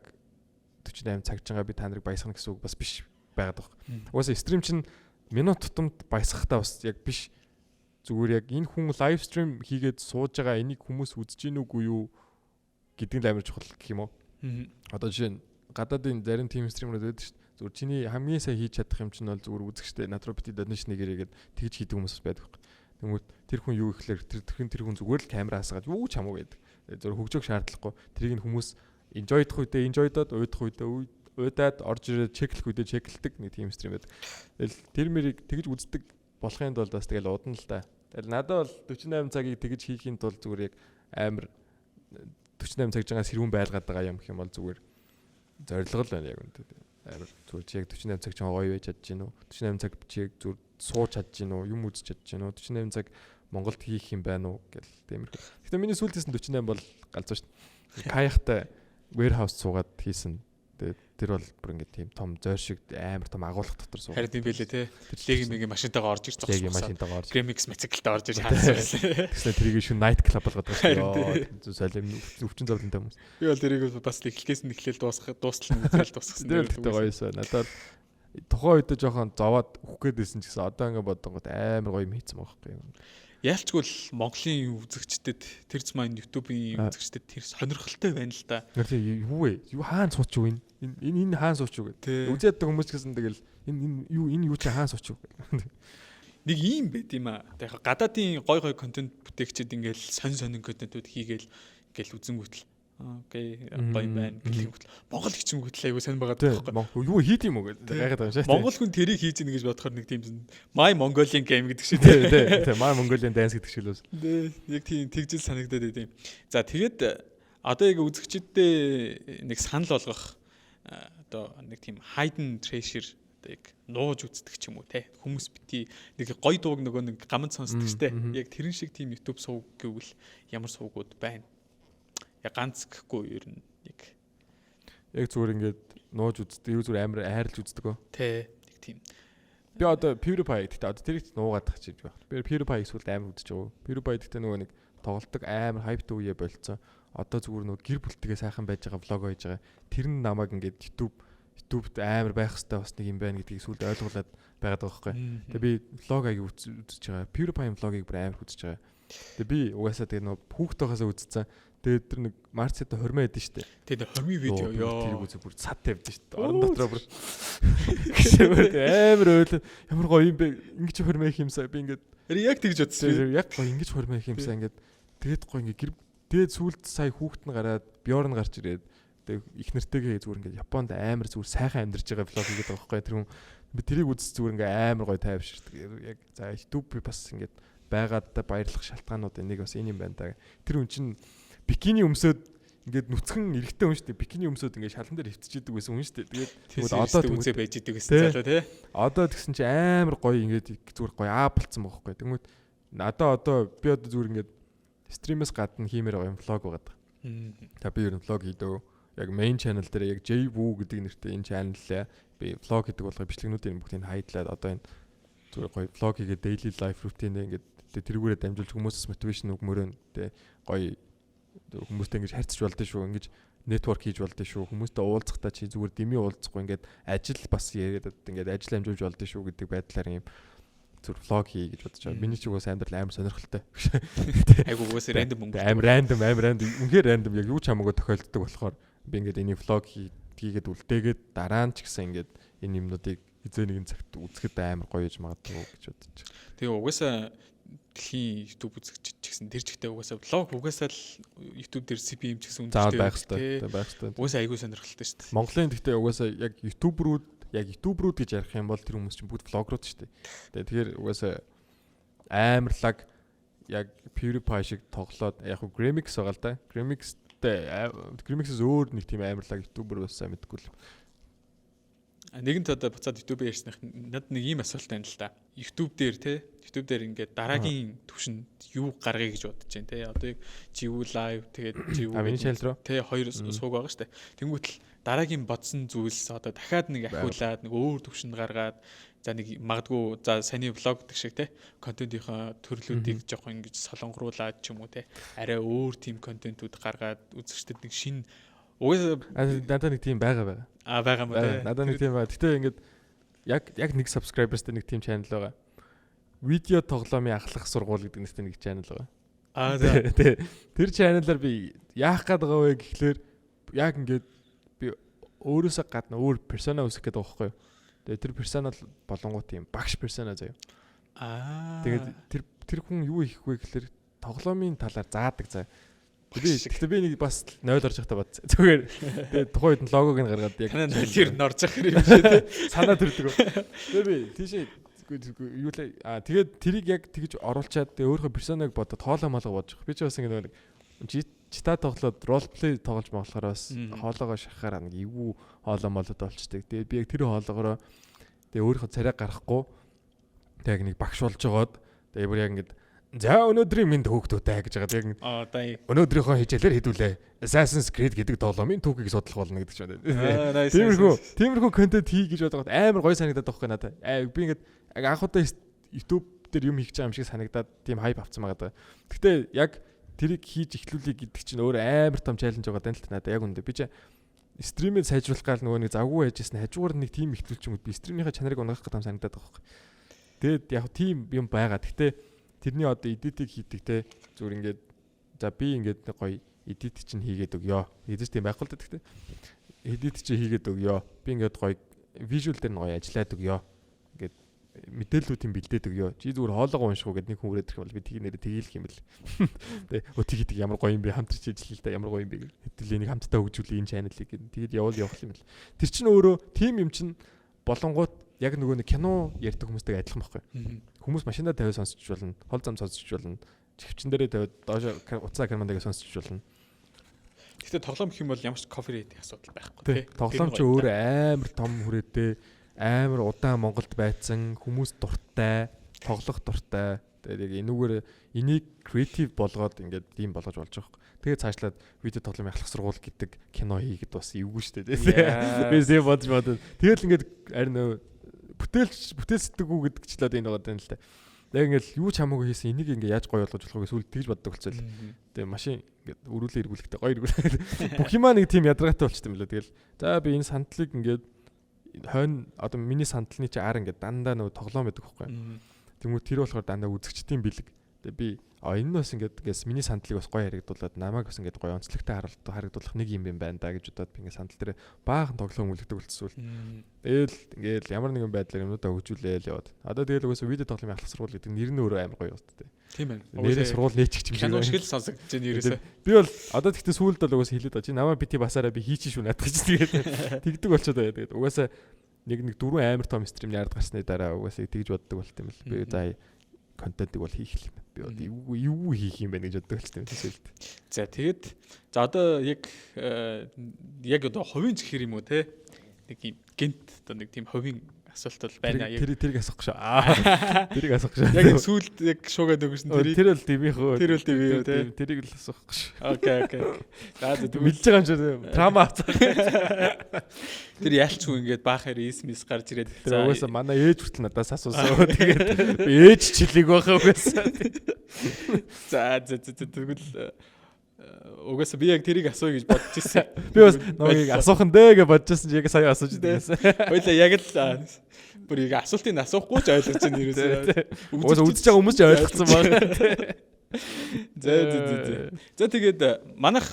48 цаг чангаа би та нарыг баясгана гэсэн үг бас биш байгаад байгаа. Угаасаа stream чинь минут тутамд баясгахтаа бас яг биш. Зүгээр яг энэ хүн live stream хийгээд сууж байгаа, энийг хүмүүс үзэж гин үгүй юу гэдэг нь амар чухал гэх юм уу? Одоо жишээ нь гадаадын зарим team streamer үүд байдаг шүү дээ. Зүгээр чиний хамгийн сайн хийж чадах юм чинь бол зүгээр үзэгчтэй над руу бити donation нэгэрээгээд тэгж хийдэг хүмүүс бас байдаг. Тэнгүүт тэр хүн юу гэхлээр тэр тэр тэр хүн зүгээр л камера хасгаад юу ч хамаагүй байдаг. Зүгээр хөгжөөх шаардлагагүй. Тэрийг нь хүмүүс enjoy дох үедээ enjoy доод, уйдах үедээ уйдаад, орж ирээд check лэх үедээ check лдэг нэг team stream байдаг. Тэгэл тэр мэрийг тэгж үздэг болохын тулд бас тэгэл удана л та. Тэгэл надад бол 48 цагийг тэгж хийхийн тулд зүгээр яг амар 48 цаг жагаа сэрүүн байлгаад байгаа юм гэх юм бол зүгээр зорилго л байна яг үнэндээ. Амар зүгээр чи яг 48 цаг чам гоё байж чадж гин үү? 48 цаг чи яг зүгээр сууж чадж гин үү? Юм үзэж чадж гин үү? 48 цаг Монголд хийх юм байна уу гэл тиймэрхүү. Гэтэ миний сүүлд хийсэн 48 бол галзуу шүү дээ. Каяхтай warehouse суугаад хийсэн. Тэгээд тэр бол бүр ингээд тийм том зойр шиг амар том агуулга дотор суугаад. Харин тийм байлээ те. Леги меги машинтайгаа орж ирж зогссон. Леги машинтайгаа орж. Гремикс мотоциклтай орж ирж хаасан байсан. Тэгснэ тэрийг шүн night club болгоод байгаа шүү дээ. Солим өвчин зовлонтой хүмүүс. Би бол тэрийг бас эхлэхээс нь эхлээл дуусгах дуустал нь үзэл дуусгасан. Тэр тэгтээ гоёсоо. Надад тухайн үед жоохон зовоод үхэх гээд байсан ч гэсэн одоо ингээд бодонгод амар гоё юм хийцэн байгаа байхгүй юм. Яалчгүй л Монголын үзэгчдэд тэр зам YouTube-ийн үзэгчдэд тэр сонирхолтой байна л да. Тэр юу вэ? Юу хаана сууч юу энэ? Энэ энэ хаана сууч юу гэдэг. Үзээд байгаа хүмүүс ч гэсэн тэгэл энэ энэ юу, энэ юу чи хаана сууч юу гэх. Нэг ийм байд юм аа. Яг гадаадын гой гой контент бүтээгчид ингээл сонь сонин контентууд хийгээл ингээл үзэнгүүтэл okay, гоё байна гэлэнгүүтэл Монгол хичэнгүүтэл айгуу сонь байгаа байхгүй. Юу хийд юм уу гэдэг гайхаад байгаа юм шиг. Монгол хүн тэрийг хийж ийн гэж бодохоор нэг тийм My Mongolian game гэдэг шиг. Тий. My Mongolian dance гэдэг шиг л бас. Тий, яг тийм тэгжил санагдаад байт юм. За, тэгээд одоо яг үзэгчдэд нэг санал болгох одоо нэг тийм hidden treasure, одоо яг нууж үздэг ч юм уу те, хүмүүс бити нэг гоё дууг нөгөө нэг гамд сонсдог штэ, яг тэрэн шиг тийм YouTube сувг гэвэл ямар сувгууд байна? Яг ганц гэхгүй, ер нь яг Яг зүгээр ингээд нууж үздэг, юу зүгээр амар хайрлаж үздэг өө. Тэ, нэг тийм. Би одоо PewDiePie гэхдээ одоо тэрийг нуугаад тах чиж байх. Би PewDiePie эсвэл амар үзэж байгаа. PewDiePie гэхдээ нөгөө нэг тоглолтог амар hype тай үе болцсон. Одоо зүгээр нөгөө гэр бүлтэйгээ сайхан байж байгаа vlog хийж байгаа. Тэр нь намайг ингээд YouTube-д амар байх хэвээр бас нэг юм байна гэдгийг сүүлд ойлгуулад байгаад байгаа байхгүй. Тэгээ би vlog аяг үзэж байгаа. PewDiePie vlog ыг бүр амар үзэж байгаа. Тэгээ би угаасаа тэгээ нөгөө хүүхд байхасаа үзсэн. Тэгээд тэр нэг Марцад хормоо эдэн штэ. Тэгээ хормын видео ёо. Тэр үзэг бүр цад тавьдэн штэ. Орон дотроо бүр. Гэсээр амар ойл ямар гоё юм бэ? Ингэж хормоо их юмсаа би ингээд Яг тэгж бодсон. Яг гоё ингэж хормоо их юмсаа ингээд тэгээд гоё ингээд гэр тэгээд сүүлд сая хүүхэд нь гараад, Бьорн гарч ирээд, тэгээд их нэртэйгээ зүгээр ингээд Японд амар зүгээр сайхан амьдарч байгаа vlog хийгээд байгаа байхгүй. Тэр хүн би тэрийг үзсэн, зүгээр ингээд амар гоё тайвширдаг. Яг за, YouTube би бас ингээд байгаад баярлах шалтгаанууд нэг бас энэ юм байна да. Тэр хүн чинь бикини өмсөөд ингээд нүцгэн эрэгтэй хүн шүү дээ. Бикини өмсөөд ингээд шалан дээр хөвтөж идэг байсан хүн шүү дээ. Тэгээд одоо үзээ байж идэг гэсэн залуу тий. Одоо тэгсэн чи амар гоё ингээд зүгээр гоё аа болцсон байгаа байхгүй. Тэнгүүт Надаа одоо би одоо зүгээр ингээд stream ээс гадна хиймээр байгаа юм vlog байгаа. Та би ер нь vlog хийдөө. Яг main channel дээр яг J Woo гэдэг нэртэй энэ channel-аа би vlog хийдэг болгоо бичлэгнүүдийн бүгдийг хайдлаад одоо энэ зүгээр гоё vlog хийгээд daily life routine ингээд тэрүүгээрээ дамжуулж хүмүүсээс motivation өгмөрөө тэ гоё хүмүүстэй ингэж харьцаж болдсон шүү, ингэж network хийж болдсон шүү, хүмүүстэй уулзахдаа чи зүгээр дэмий уулзахгүй, ингээд ажил бас яриад ингээд ажил амжуулж болдсон шүү гэдэг байдлаар юм зүр vlog хий гэж бодож байгаа. Миний ч угаас амьдрал амар сонирхолтой. Айгу угаас random өнгө. Амар random, амар random. Үнэхээр random, яг юу ч хамаагүй тохиолддог болохоор би ингээд энийг vlog хийгээд үлдээгээд дараа нь ч гэсэн ингээд энэ юмнуудыг хизээ нэгэн цагт үзэхэд амар гоё иж магадгүй гэж бодож байгаа. Тэгээ угаасаа дэлхийн YouTube үзэгч ч гэсэн тэр чигтээ угаасаа vlog угаасаа л YouTube дээр CPM ч гэсэн үнэтэй байх хэрэгтэй. Байх хэрэгтэй. Угаасаа айгүй сонирхолтой шүү дээ. Монголын гэхдээ угаасаа яг YouTuber үүд, яг YouTuber үүд гэж ярих юм бол тэр хүмүүс чинь бүгд vlogger ууд шүү дээ. Тэгээ тэгэхээр угаасаа амар лаг яг PewDiePie шиг тоглоод яг хуу Grimix байгаа л да. Grimix-тэй, Grimix-ээс өөр нэг тийм амар лаг YouTuber байсан мэдгүй л. Нэгэнт одоо буцаад YouTube-ээр ярьсных надад нэг ийм асуулт байна л да. YouTube дээр те, YouTube дээр ингээд дараагийн түвшинд юу гаргая гэж бодож байна те. Одоо яг Jivu live, тэгээд Jivu А, миний channel руу те хоёр сууг байгаа шүү дээ. Тэнгүүтэл дараагийн бодсон зүйлс одоо дахиад нэг ахиулаад нэг өөр түвшинд гаргаад, за нэг магадгүй за саяны vlog гэдэг шиг те контентынхаа төрлүүдийг жоохон ингэж солонгоруулад ч юм уу те, арай өөр тим контентууд гаргаад үзэгчдэд нэг шин угаасаа Надад нэг тийм байгаа байгаа. А, байгаа юм те. Надад нэг тийм байгаа. Гэтэ ингээд яг нэг subscribers тэй нэг тийм channel байгаа. Видео тоглоомын ахлах сургууль гэдэг нэртэй нэг channel байгаа. Аа, за. Тэ. Тэр channel-аар би яах гээд байгаа вэ гэхлээр яг ингээд би өөрөөсөө гадна өөр persona үүсгэх гээд байгаа байхгүй юу. Тэгээ тэр persona болонгууд тийм багш persona заяа. Тэгээд тэр хүн юу хийх вэ гэхлээр тоглоомын талаар заадаг заа. Би гэхдээ би нэг бас 0 орж байхдаа бодсон. Зүгээр тэгээд тухайн үед нь логог нь гаргаад яг 0-ээр нь орж явах юм шиг тий. Санаа төрдөг. Тэгээ би тийшээ юу лээ, а тэгээд тэрийг яг тэгж оруулчаад тэгээ өөрийнхөө persona г бодоод хоолой молго бодож. Би ч бас ингэ нэг чита тоглоод role play тоглож болохоор бас хоолоогоо шахахаар нэг эвгүй хоолой молод болчдаг. Тэгээд би яг тэр хоолоогоороо тэгээ өөрийнхөө царай гаргахгүй тэг яг нэг багш болж жогоод тэгээ бүр яг ингэ "За, өнөөдрийн мэнд хүүхдүүдээ" гэж байгаа. Яг өнөөдрийнхөө хичээлээр хэдүүлээ Assassin's Creed гэдэг тоглоомын түүхийг судлах болно гэдэг ч юм. Тиймэрхүү контент хий гэж бодоод амар гоё санагдаад байгаа байхгүй надад. Би ингээд анх удаа YouTube дээр юм хийх гэж байгаа юм шиг санагдаад тийм hype авцсан байгаа даа. Гэхдээ яг тэрийг хийж эхлүүлэе гэдэг чинь өөр амар том challenge байгаа даа л та надад яг үндэ. Би чи stream ээ сайжруулах гал нөгөө нэг завгүй байжсэн, хажуугаар нэг тим эхлүүлчих юм, би stream ийнхаа чанарыг унагаах гэдэг юм санагдаад байгаа байхгүй. Тэгээд яг тийм юм байгаа. Гэхдээ тэрний одоо edit ийг хийдэг те, зүгээр ингээд за би ингээд нэг гоё edit чинь хийгээд өгөө. Хийж тийм байхгүй л да, гэхдээ edit чинь хийгээд өгөө. Би ингээд гоё visual дээр нь гоё ажиллаад өгөө. Ингээд мэдээллүүдийн бэлдээд өгөө. Чи зүгээр хоолоогоо унших уу гэд нэг хүн үрээд ирэх бол би тийг нэрээ тгийлэх юм бэл. Тэ өө тгийг ямар гоё юм бэ, хамтарч ажиллая л да, ямар гоё юм бэ. Хэдүүлээ нэг хамтдаа хөгжүүлээ энэ channel-ыг гэд. Тэгээд явуул явах юм бэл. Тэр чинь өөрөө тим юм чинь болонгууд яг нөгөө нэг кино ярьдаг хүмүүстэй адилхан байхгүй. Хүмүүс машинаа тавиад сонсч болно, хол зам сонсч болно, чихвчин дээрээ тавиад доош утсаа карман дээр сонсч болно. Гэхдээ тоглоом гэх юм бол ямар ч copyright асуудал байхгүй тий. Тоглоом чи өөр амар том хүрээтэй, амар удаан Монголд байцсан, хүмүүс дуртай, тоглох дуртай. Тэгээд яг энүүгээр энийг creative болгоод ингээд ийм болгож болж байгаа хөөх. Тэгээд цаашлаад видео тоглоомын ахлах сургууль гэдэг кино хийгээд бас эвгүй шүү дээ. Би зэ бодож бодод. Тэгэл ингээд харин нөө бүтээлч бүтээлсдэггүй гэдэг ч л одоо энэ байгаа юм л та. Яг ингээд юу ч хамаагүй хийсэн энийг ингээд яаж гоё болгож болох вэ сүүл тэгж боддог болцоол. Тэгээ машин ингээд өрүүлээ эргүүлэхдээ гоё эргүүлээ. Бүх юмаа нэг тийм ядаргаатай болчтой юм лээ. Тэгэл за би энэ сандлыг ингээд хойно одоо миний сандлны чи ар ингээд дандаа нөгөө тоглоом байдаг байхгүй. Тэнгүү тэр болохоор дандаа үзэгчдийн бэлэг. Тэгээ би а энэ нь бас ингээд ингээс миний сандлыг бас гоё харагдуулаад намайг бас ингээд гоё онцлогтой харагдуулах нэг юм юм байна да гэж бодоод би ингээд сандал дээр баахан тоглоом үлгдэг болчихсон. Тэгэл ингээд ямар нэгэн байдлаар юмнуудаа хөгжүүлээл яваад. Одоо тэгэл угаасаа видео тоглоомын ахлах сургууль гэдэг нэр нь өөрөө амар гоё юм шүү дээ. Тийм ээ. Нэрээ сургууль нээчих юм шиг. Кино шиг л сонсогдож байна ерөөсөө. Би бол одоо тэгтээ сүүлд бол угаасаа хэлээд байгаа. Чи намаа бити басаараа би хийчих шүү наадах чи тэгээд тэгдэг болчиход байгаа. Тэгээд угаасаа нэг дөрвөн амар том stream ярд гарсны дараа угаасаа тэгж боддог болт юм л. Би за контентыг бол хийх юм. Би бол юу хийх юм бэ гэж боддог болчихсон юм сүүлд. За, тэгээд за одоо яг яг одоо хувийн чихэр юм уу те, нэг юм гинт одоо нэг тийм хувийн асуулт бол байна. Тэр тэрийг асуух шүү. Аа. Тэрийг асуух шүү. Яг сүүлд яг шуугаад өгсөн тэрийг. Тэр бол дивийнх үү? Тэр бол дивий үү те. Тэрийг л асуух шүү. Окей, окей. За тэгвэл мэдж байгаа юм шиг трама авцаа. Тэр ялчгүй ингээд баахаар эсмс гарч ирээд. Тэр угаасаа манай ээж хүртэл надаас асуусан. Тэгээд би ээж чилийг байхаа угаасаа. За за за тэгвэл угаасаа би яг тэрийг асууя гэж бодож ирсэн. Би бас намайг асуух нь дээ гэж бодож ирсэн чи яг сая асууж байсан. Хоёлаа яг л бүр яг асуултыг асуухгүй ч ойлгож байна ерөөсөө. Угаасаа үзэж байгаа хүмүүс ч ойлгоцсон байна. За за за. За тэгээд манайх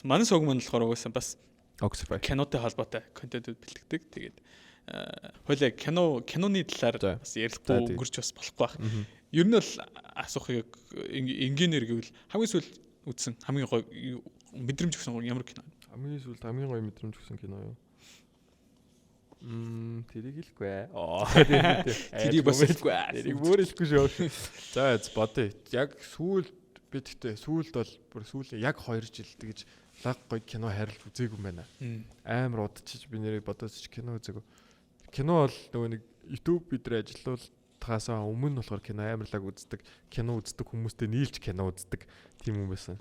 манай сувг маань болохоор угаасаа бас Oxify кинотой холбоотой контентууд бэлтгэдэг. Тэгээд хоёлаа киноны талаар бас ярилцахгүй өнгөрч бас болохгүй байх. Ер нь бол асуух яг энгийнээр гэвэл хамгийн сүүл үзсэн хамгийн гоё мэдрэмж өгсөн ямар кино? Хамгийн сүүлд хамгийн гоё мэдрэмж өгсөн кино юу? Тэрийг хэлэхгүй. Аа. Тэрийг бас хэлэхгүй. Тэрийг бүр хэлэхгүй шүү. За бодъё. Яг сүүлд би тэгтээ сүүлд бол бүр сүүлийн яг 2 жил тэгж лаг гоё кино хайрлаж үзээгүй юм байна. Амар удчихж би нэрийг бодоод ч кино үзээгүй. Кино бол нөгөө нэг YouTube бид нар ажиллаултахаасаа өмнө болохоор кино амар лаг үздэг. Кино үздэг хүмүүстэй нийлж кино үздэг тийм юм байсан.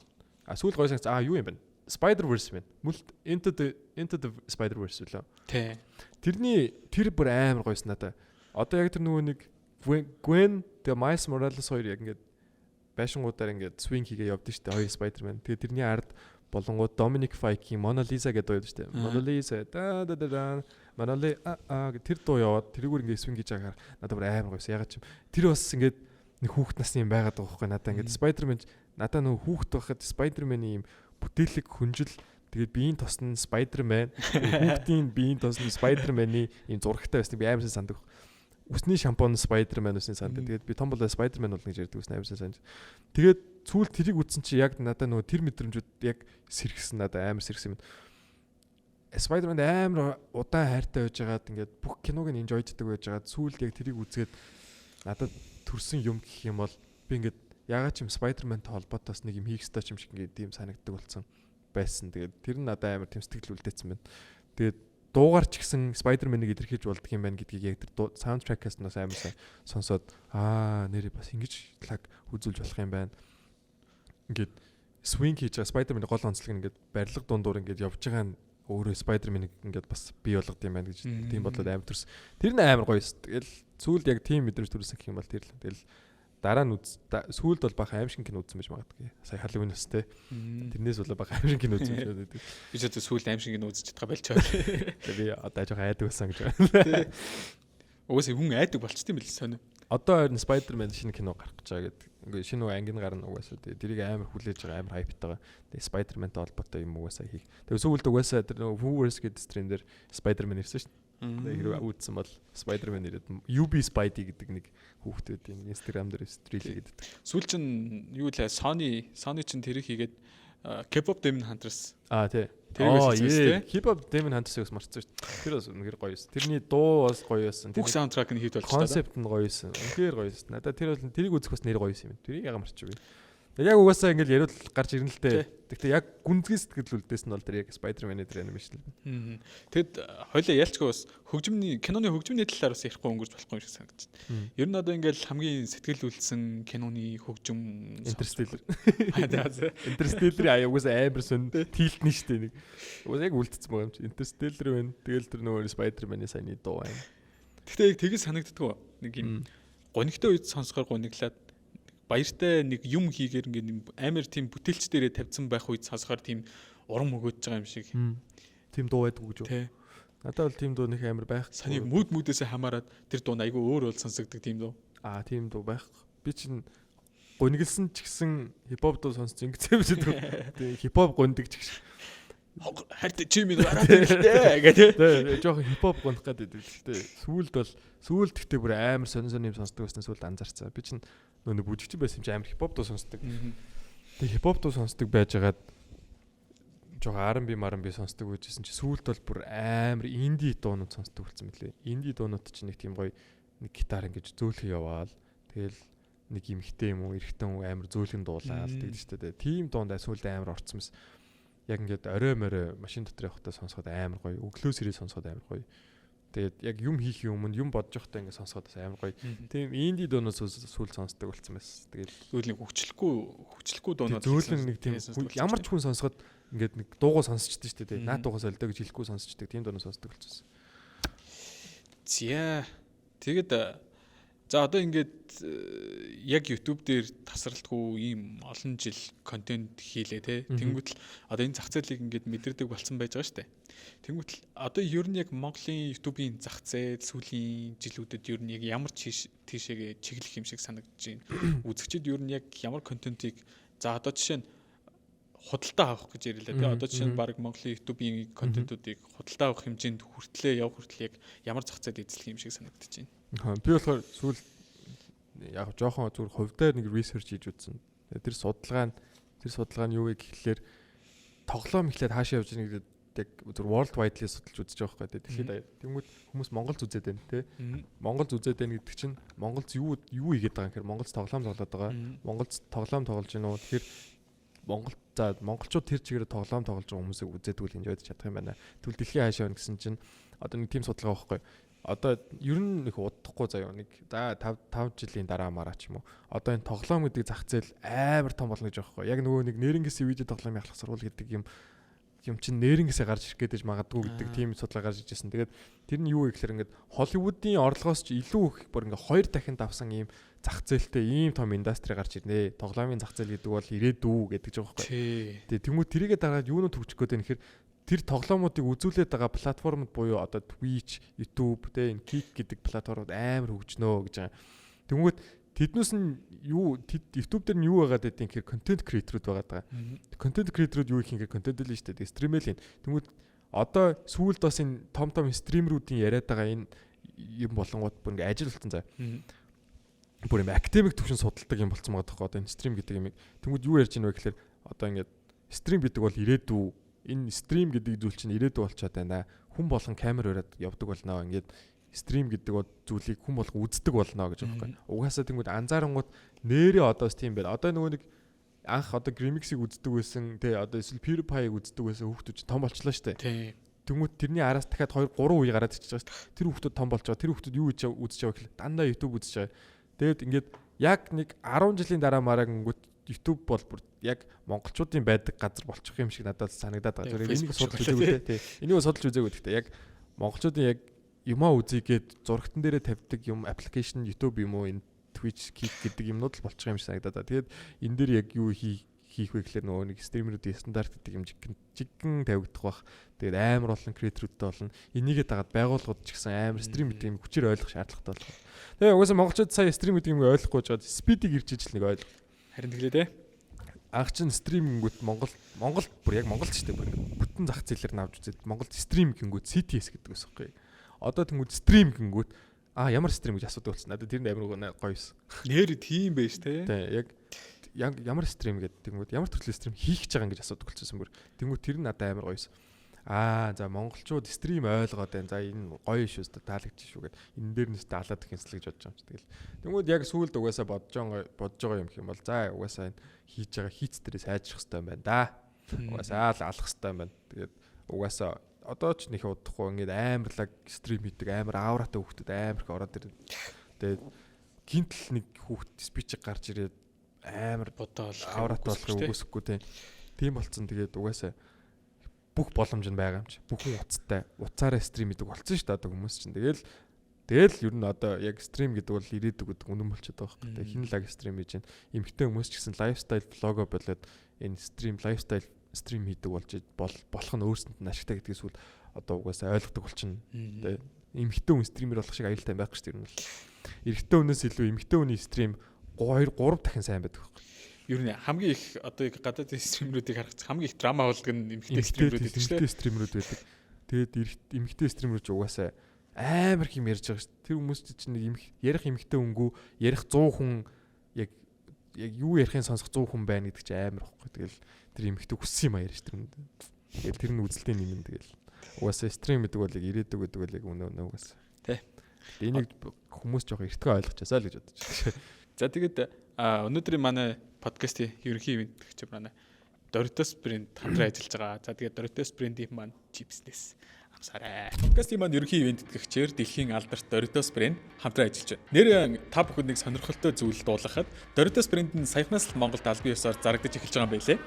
А сүүл гоё санагц аа юу юм бэ? Spider-Verse байна. Мүлт Into the Spider-Verse үлээ. Тий. Тэрний тэр бүр амар гоёс надаа. Одоо яг тэр нөгөө нэг Gwen тэгээ Miles Morales хоёр яг ингээд байшингуудаар ингээд swing хийгээ явдсан шүү дээ. Хоёр Spider-Man. Тэгээ тэрний ард болонгууд Dominic Fike-ийн Mona Lisa гэдэг дуу явдсан шүү дээ. Mona Lisa да да да да Mona Lisa а тэр дуу яваад тэрүүгээр ингээд swing хийж байгаагаар надад бүр амар гоёс. Ягаад ч юм тэр бас ингээд нэг хүүхд насны юм байгаад байгаа байхгүй надаа ингээд Spider-Man надаа нөгөө хүүхд байхад Spider-Man-ийн юм бүтээлэг хүнжил тэгээд биеийн тосн Spider-Man хүүхдийн биеийн тосн Spider-Man-ы ийм зурагтай байсныг би амар сайн сандаг. Үсний шампунь Spider-Man үсний сандаг. Тэгээд би том болоо Spider-Man болно гэж ярьдаг үсний амар сайн санаж. Тэгээд сүүл тэрийг үзсэн чи яг надаа нөгөө тэр мэдрэмжүүд яг сэргсэн надаа амар сэргсэн юм. Spider-Man амар удаан хайртай байж байгаад ингээд бүх киног нь enjoy ддаг байж байгаад сүүлд яг тэрийг үзгээд надад төрсэн юм гэх юм бол би ингээд ягаад ч юм Spider-Man-тай холбоотойс нэг юм хийх ёстой юм шиг ингээд тийм санагддаг болсон байсан. Тэгээд тэр нь надад амар тийм сэтгэл үлдээсэн байна. Тэгээд дуугаар ч гэсэн Spider-Man-ыг илэрхийлж болдго юм байна гэдгийг яг тэр soundtrack-аас нь бас амар сайн сонсоод аа нэрээ бас ингэж лаг үзүүлж болох юм байна. Ингээд swing хийж байгаа Spider-Man-ы гол онцлог нь ингээд барилга дундуур ингээд явж байгаа нь өөрөө Spider-Man-ыг ингээд бас бий болгод юм байна гэж тийм бодлоод амар төрс. Тэр нь амар гоё. Тэгэл сүүлд яг тийм мэдрэмж төрсэн гэх юм бол тэр л. Тэгэл дараа нь сүүлд бол бахан аим шиг кино үзсэн байж магадгүй. Сая Halloween бас те. Тэрнээс бол бахан аим шиг кино үзсэн байж магадгүй. Би ч одоо сүүлд аим шиг кино үзэж чадгаа болчихоо. Тэгээ би одоо жоохон айдаг байсан гэж байна. Угаасаа хүн айдаг болчт юм бэл сонио. Одоо харин Spider-Man шинэ кино гарах гэж байгаа гэдэг. Ингээ шинэ анги нь гарна угаасаа. Тэгээ тэрийг амар хүлээж байгаа, амар хайптай байгаа. Тэгээ Spider-Man-тай холбоотой юм угаасаа хийх. Тэгээ сүүлд угаасаа тэр нөгөө Whoverse гэдэг стрим дээр Spider-Man ирсэн шүү дээ. Тэгээ хэрвээ үзсэн бол Spider-Man ирээд UB Spidey гэдэг нэг хүүхдүүд юм Instagram дээр стрил хийгээд. Сүүл чинь юу лээ Sony чинь тэрийг хийгээд K-pop Demon Hunters. Аа тий. Тэрийг үзсэн тий. K-pop Demon Hunters-ыг бас марцсан шүү дээ. Тэр бас үнэхээр гоё байсан. Тэрний дуу бас гоё байсан. Бүх саундтрак нь хит болчихлоо. Концепт нь гоё байсан. Үнэхээр гоё байсан. Надад тэр бол тэрийг үзэх бас нэр гоё байсан юм. Тэрийг яга марчих вэ? Яг угаасаа ингээл яриад гарч ирнэ л дээ. Гэхдээ яг гүнзгий сэтгэл үлдээсэн нь бол тэр яг Spider-Man-ы тэр анимашн. Тэгэд хоёлаа ялчгүй бас хөгжмний киноны хөгжмний талаар бас ярихгүй өнгөрч болохгүй юм шиг санагдаж байна. Ер нь одоо ингээл хамгийн сэтгэл үлдсэн киноны хөгжим Interstellar. Interstellar аяа угаасаа амар сонь тилтнэ шүү дээ нэг. Угаасаа яг үлдсэн байгаа юм чи. Interstellar байна. Тэгэл тэр нөгөө Spider-Man-ы саяны дуу байна. Гэхдээ яг тэгэж санагддггүй. Нэг юм гонигтой үед сонсохоор гониглаад баяртай нэг юм хийгээр ингээд амар тийм бүтээлч дээрээ тавьсан байх үед сонсохоор тийм урам өгөөж байгаа юм шиг. Тийм дуу байдгүй гэж үү? Надад бол тийм дуу нэг амар байх. Саний мүүд мүдээсээ хамаарат тэр дуу нь айгүй өөр бол сонсогддог тийм дуу. Аа тийм дуу байх. Би чинь гуниглсан ч гэсэн хипхоп дуу сонсч ингэсэн юм шиг. Тийм хипхоп гундаг ч гэсэн. Харин чи минь гараад ирлээ гэх тий. Жоохон хипхоп гуних гээд байдаг л тий. Сүүлд бол сүүлд гэхдээ бүр амар сонин сонин юм сонсдог байсан сүүлд анзаарцаа. Би чинь нөгөө бүжигчин байсан юм чи амар хипхоп дуу сонсдог. Тэгээ хипхоп дуу сонсдог байжгаад жоохон R&B R&B сонсдог байжсэн чи сүүлд бол бүр амар инди дуунууд сонсдог болсон мөлий. Инди дуунууд чинь нэг тийм гоё нэг гитар ингэж зөөлхөн яваал. Тэгэл нэг юм хтэй юм уу эрэгтэй хүн амар зөөлхөн дуулаад тэгдэж штэ. Тийм дуунд сүүлд амар орцсон мэс. Яг ингээд орой морой машин дотор явахдаа сонсоход амар гоё. Өглөө сэрээ сонсоход амар гоё. Тэгээд яг юм хийх юм өмнө юм бодож явахдаа ингээд сонсоход бас амар гоё. Тийм indie дуунууд сүүл сонсдог болсон байсан. Тэгээд Зүйл нэг хөгжлөхгүй дуунууд зөөлөн нэг тийм ямар ч хүн сонсоход ингээд нэг дуугаа сонсчихдээ шүү дээ. Наад дуугаа солидоо гэж хэлэхгүй сонсчдаг. Тийм дуунууд сонсдог болсон. Зя. Тэгэд за одоо ингээд яг YouTube дээр тасралтгүй ийм олон жил контент хийлээ те. Тэнгүүтэл одоо энэ зах зээлийг ингээд мэдэрдэг болсон байж байгаа шүү дээ. Тэнгүүтэл одоо ер нь яг Монголын YouTube-ийн зах зээл сүүлийн жилүүдэд ер нь яг ямар тийшээгээ чиглэх юм шиг санагдаж байна. Үзэгчид ер нь яг ямар контентыг за одоо жишээ нь худалдаа авах гэж ярьлаа тий. Одоо жишээ нь баг Монголын YouTube-ийн контентуудыг худалдаа авах хэмжээнд хүртлээ явах хүртэл яг ямар зах зээл эзлэх юм шиг санагдаж байна. Би болохоор сүүл яг жоохон зүгээр хувьдаа нэг research хийж үзсэн. Тэр судалгаа нь юу вэ гэхлээр тоглоом эхлээд хаашаа явж байгаа гэдэг яг зүгээр world wide-ly судалж үзэж байгаа байхгүй дэлхийд даяар. Тэнгүүд хүмүүс Монгол үзээд байна те. Монгол үзээд байна гэдэг чинь Монголд юу юу хийгээд байгаа юм гэхээр Монголд тоглоом тоглоод байгаа. Монголд тоглоом тоглож гинүү. Тэгэхээр Монгол за монголчууд тэр чигээр тоглоом тоглож байгаа хүмүүсийг үзээдгүй л enjoy чадах юм байна. Тэгвэл дэлхийн хаашаа байна гэсэн чинь одоо нэг тийм судалгаа байхгүй. Одоо ер нь нэг удахгүй заяа нэг за 5 5 жилийн дараа мараа ч юм уу. Одоо энэ тоглоом гэдэг зах зээл амар том болно гэж байгаа байхгүй. Яг нөгөө нэг нэрнгэсийн видео тоглоомын ахлах сургууль гэдэг юм юм чинь нэрнгэсээ гарч ирэх гэж магадгүй гэдэг тийм судалгаа гарч ижсэн. Тэгээд тэр нь юу вэ гэхээр ингээд Холливуудын орлогоос ч илүү их бүр ингээд хоёр дахин давсан ийм зах зээлтэй ийм том industry гарч ирнэ. Тоглоомын зах зээл гэдэг бол ирээдүү гэдэг ч байгаа байхгүй. Тэгээд тэмүүт тэрийгэ дараад юунууд хөгжих гээд байна гэхээр тэр тоглоомуудыг үзүүлээд байгаа платформуд буюу одоо Twitch, YouTube, тэ энэ Kick гэдэг платформуд амар хөгжнөө гэж байгаа. Тэнгүүт тэднээс нь юу YouTube дээр нь юу байгаад байдیں гэхээр контент creator үүд байгаад байгаа. Контент creator үүд юу их юм гэхээр контент л шүү дээ. Stream л юм. Тэнгүүт одоо сүүлд бас энэ том том streamer үүдийн яриад байгаа энэ юм болонгууд бүр ингээ ажил болсон заа. Бүр юм академик төвшин судалдаг юм болцсон байгаа тоххой одоо энэ stream гэдэг юм. Тэнгүүд юу ярьж байна вэ гэхээр одоо ингээд stream гэдэг бол ирээдүй, энэ stream гэдэг зүйл чинь ирээдүй болчиход байна. Хүн болгон камер бариад явдаг болно. Ингээд stream гэдэг бол зүйлийг хүн болгон үздэг болно гэж байгаа байхгүй. Угаасаа тэнгүүд анзаарангууд нэрээ одоо бас тийм байна. Одоо нөгөө нэг анх одоо Grimix-ийг үздэг байсан, тий одоо эсвэл PewDiePie-г үздэг байсан хүүхдүүд чинь том болчлоо шүү дээ. Тэнгүүд тэрний араас дахиад 2 3 үе гараад ирчихэж байгаа шүү дээ. Тэр хүүхдүүд том болж байгаа. Тэр хүүхдүүд юу гэж үзэж байгаа гэхэл дандаа YouTube үзэж байгаа. Тэгээд ингээд яг нэг 10 жилийн дараа мараа гингүүт YouTube бол бүр яг монголчуудын байдаг газар болчих юм шиг надад санагдаад байгаа. Зүгээр энийг судалж үзээгүй те. Энийг судалж үзээгүй гэхдээ яг монголчуудын яг юмаа үзийгээд зурагтан дээрээ тавьдаг юм application YouTube юм уу энэ Twitch, Kick гэдэг юмнууд л болчих юм шиг санагдаад байгаа. Тэгээд энэ дээр яг юу хийх вэ гэхлээр нөгөө нэг streamer үүдийн стандарт гэдэг юм жиггэн тавигдах бах. Тэгээд амар олон creator үүдтэй болно. Энийгээ дагаад байгууллагууд ч гэсэн амар stream гэдэг юм хүчээр ойлгох шаардлагатай болох. Тэгээ угаасаа монголчууд сая stream гэдэг юм ойлгохгүй жаад Speed-ийг ирж ижил нэг ойлго. Харин тэглээ те. Анх чинь stream гингүүт Монгол бүр яг Монголд ч тийм бүр ингээд бүтэн зах зээлээр навж үзээд Монголд stream гингүүт CTS гэдэг байсан байхгүй. Одоо тэнгүүд stream гингүүт аа ямар stream гэж асуудаг болсон. Надад тэр нь амар гоё байсан. Нэр тийм байж те. Тий яг ямар stream гэдэг тэнгүүд ямар төрлийн stream хийх гэж байгаа юм гэж асуудаг болчихсон бүр. Тэнгүүд тэр нь надад амар гоё байсан. Аа за монголчууд stream ойлгоод байна. За энэ гоё шүү дээ таалагдчих шүү гэд энэ дээр нэстэ алаад хинслэг гэж бодож байгаа юм чи. Тэгэл тэнгүүд яг сүүлд угаасаа бодож байгаа юм юм бол за угаасаа энэ хийж байгаа хийц дээрээ сайжрах хэрэгтэй юм байна да. Угаасаа л алах хэрэгтэй юм байна. Тэгээд угаасаа одоо ч нэх удахгүй ингээд амар лаг stream хийдэг амар ауратай хүүхдүүд амар их ороод ирнэ. Тэгээд гинтл нэг хүүхд speech гарч ирээд амар бодоол ауратай болох үгүйсэхгүй тийм. Тийм болцсон. Тэгээд угаасаа бүх боломж нь байгаа юм чи. Бүхэн утастай. Утсаараа stream хийдэг болсон шүү дээ одоо хүмүүс чинь. Тэгэл ер нь одоо яг stream гэдэг бол ирээдүг гэдэг үнэн болчиход байгаа байхгүй. Тэгээ хин лаг stream хийж байна. Эмэгтэй хүмүүс ч гэсэн lifestyle vlog оо болоод энэ stream lifestyle stream хийдэг болж болох нь өөрсөнд нь ашигтай гэдгийг сүүл одоо угаасаа ойлгодог болчихно. Тэгээ эмэгтэй хүн streamer болох шиг аюултай байхгүй шүү дээ ер нь бол. Эрэгтэй хүнээс илүү эмэгтэй хүний stream 2 3 дахин сайн байдаг байхгүй. Ер нь хамгийн их одоо гадаад streamer үүдийг харах хамгийн их драма болдог нь эмэгтэй streamer үүд байдаг шүү дээ. Streamer үүд байдаг. Тэгээд эмэгтэй streamer үүд угаасаа амар их юм ярьж байгаа шүү дээ. Тэр хүмүүс чинь нэг ярих эмэгтэй өнгөө ярих 100 хүн яг яг юу ярихын сонсох 100 хүн байна гэдэг чинь амар ихгүй. Тэгэл тэр эмэгтэй хүссэн юм а ярьж тэр. Тэгэл тэр нь үзэлтийн нэмэн тэгэл. Угаасаа stream гэдэг бол яг ирээдүг гэдэг бол яг үнэ үнэ угаасаа. Тэ. Энийг хүмүүс жоохон эртгээ ойлгочихсаа л гэж бодож байна. За тэгээд өнөөдрийн манай подкастын ерөнхий ивент манай Doritos брэнд хамтран ажиллаж байгаа. За тэгээд Doritos брендийн маань чипснес амсаарай. Сонсоорой. Подкастын маань ерөнхий ивээн тэтгэгчээр дэлхийн алдарт Doritos брэнд хамтран ажиллаж байна. Нэр та бүхэнд нэг сонирхолтой зүйл дуулгахад Doritos брэнд нь саяхнаас л Монголд албан ёсоор зарагдаж эхэлж байгаа юм байлээ.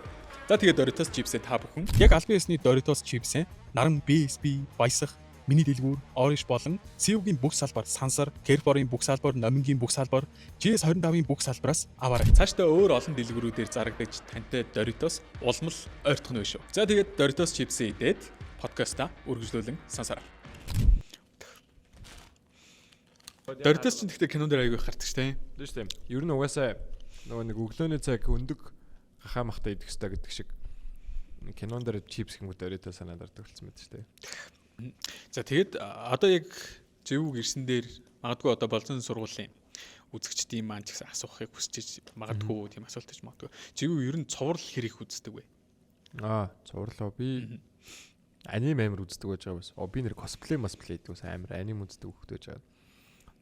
За тэгээд Doritos чипсээ та бүхэн яг албан ёсны Doritos чипсээ наран BSB, Баясах, Миний дэлгүүр, Orange болон Сивгийн бүх салбар, Сансар, Carrefour-ын бүх салбар, Номингийн бүх салбар, GS25-ын бүх салбараас аваарай. Цаашдаа өөр олон дэлгүүрүүдээр зарагдаж тантай Doritos улам л ойртох нь шүү. За тэгээд Doritos чипсээ идээд подкаста үргэлжлүүлэн сонсоорой. Doritos ч гэхдээ кинон дээр аягүй гардаг шүү дээ. Тийм шүү дээ. Ер нь угаасаа нөгөө нэг өглөөний цаг өндөг гахаа махта идэх ёстой гэдэг шиг кинон дээр чипс гингүүд Doritos санаад ордог болсон мэт шүү дээ. За тэгэд одоо яг живүүг ирсэн дээр магадгүй одоо болзон сургуулийн үзэгчдийн маань ч гэсэн асуухыг хүсэж магадгүй тийм асуулт хийж магадгүй. Живүү ер нь цуврал хэр их үздэг вэ? Аа, цуврал би аним амар үздэг байж байгаа бас. Би нэр косплей масплей гэдэг бас амар аним үздэг хөхт байж байгаа.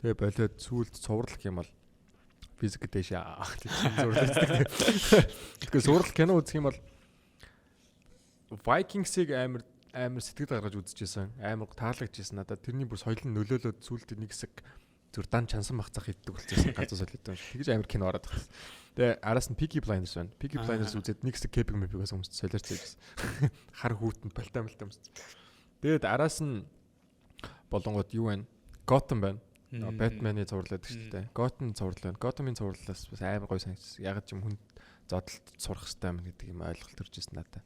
Тэгээ болоод сүүлд цуврал гэх юм бол физик дэш аа цуврал үздэг. Тэгэхээр цуврал кино үзэх юм бол Vikings-ыг амар амар сэтгэл гаргаж үзчихсэн. Амар таалагдчихсэн надад. Тэрний бүр соёл нь нөлөөлөөд сүүлд нэг хэсэг зүр дан чансан махцах иддэг болчихсон ганц соёл иддэг юм шиг. Тэгэж амар кино ороод байгаа. Тэгээ араас нь Peaky Blinders байна. Peaky Blinders үзээд нэг хэсэг кепиг мэпигээс өмсч солиорч байсан. Хар хүүтэнд пальтаа мэлтэ өмсч. Тэгээд араас нь болонгод юу байна? Gotham байна. Batman-ы цуврал байдаг шүү дээ. Gotham цуврал байна. Gotham-ын цувралаас бас амар гоё санагдчихсан. Яг ч юм хүн зодолт сурах хэрэгтэй юм гэдэг юм ойлголт төрж ирсэн надад.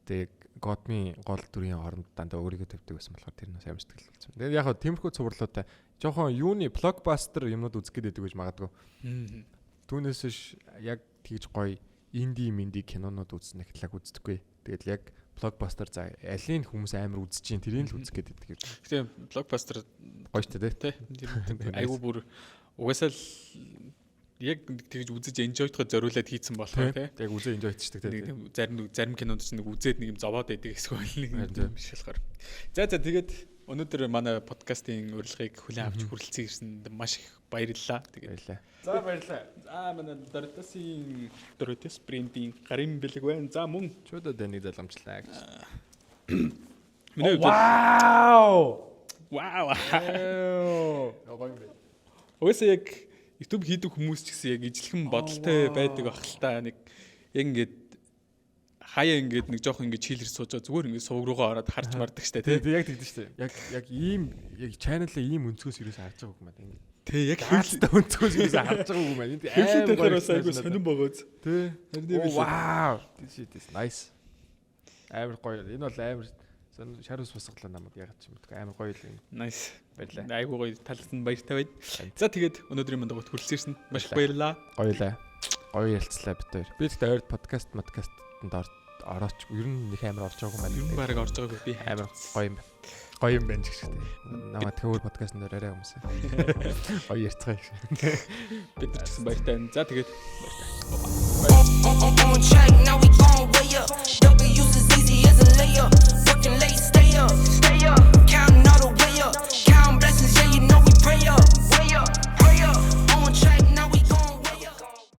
Тэгээ Gotham-ын гол дүрийн хооронд дандаа өөрийгөө тавьдаг байсан болохоор тэр нь бас амар сэтгэл болсон. Тэгээд яг хаа тиймэрхүү цувралуудтай жоохон юуны блокбастер юмнууд үзэх гээд байдаг гэж магадгүй. Түүнээс биш яг тэгж гоё инди минди кинонууд үзнэ гэхлэг үздэггүй. Тэгээд яг блокбастер за алийг хүмүүс амар үзэж чинь тэрийг л үзэх гээд байдаг. Гэтэ блокбастер гоё шүү дээ тий. Айгуу бүр угаасаа л яг тэгж үзэж enjoy-тоход зориулаад хийцэн болохоор тий. Яг үзээ enjoy хийчихдэг тий. Зарим кинонд чинь нэг үзээд нэг юм зовоод байдаг эсвэл нэг юм биш болохоор. За тэгээд өнөөдөр манай подкастын урилгыг хүлээн авч хүрэлцэн ирсэнд маш их баярлалаа. Тэгээд баярлалаа. За баярлалаа. За манай Doritos-ийн Doritos брендийн гарын бэлэг байна. За мөн чудаа даныг заламжлаа гэж. Миний хувьд вау. Вау. Гоё юм байна. Угаасаа яг YouTube хийдэг хүмүүс ч гэсэн яг ижлэхэн бодолтой байдаг байх л та. Нэг яг ингээд хаяа ингээд нэг жоох ингээд чийлэр сууж байгаа зүгээр ингээд сувг руугаа ороод харж мардаг штэ тий. Яг тэгдэж штэ. Яг ийм яг channel-аа ийм өнцгөөс юусаа харж байгаагүй юм байна. Ингээд. Тий яг хэвлэлтэй өнцгөөс юусаа харж байгаагүй юм байна. Энд хэвлэлтэй болохоор бас айгүй сонирн богооз. Тий. Вау. This shit is nice. Амар гоё. Энэ бол амар шар ус босголоо намайг ягаад ч юм бэ амар гоё л юм. Nice. Баярлалаа. Айгуу гоё талцсан баяртай байна. За тэгээд өнөөдрийн мандагт хүрэлцэн ирсэн. Маш их баярлалаа. Гоёлаа. Гоё ярилцлаа бид хоёр. Би тэгтээ ойрд подкастэнд орооч. Ер нь нэг амар орж байгаагүй маань. Ер нь бараг орж байгаагүй би амар гоё юм байна. Гоё юм байна гэх шигтэй. Намайг тэгэхээр подкастт орой хүмүүс. Гоё ярьцгаая гэж. Бид нар ч гэсэн баяртай байна. За тэгээд баяртай. On track, now we gon' way up.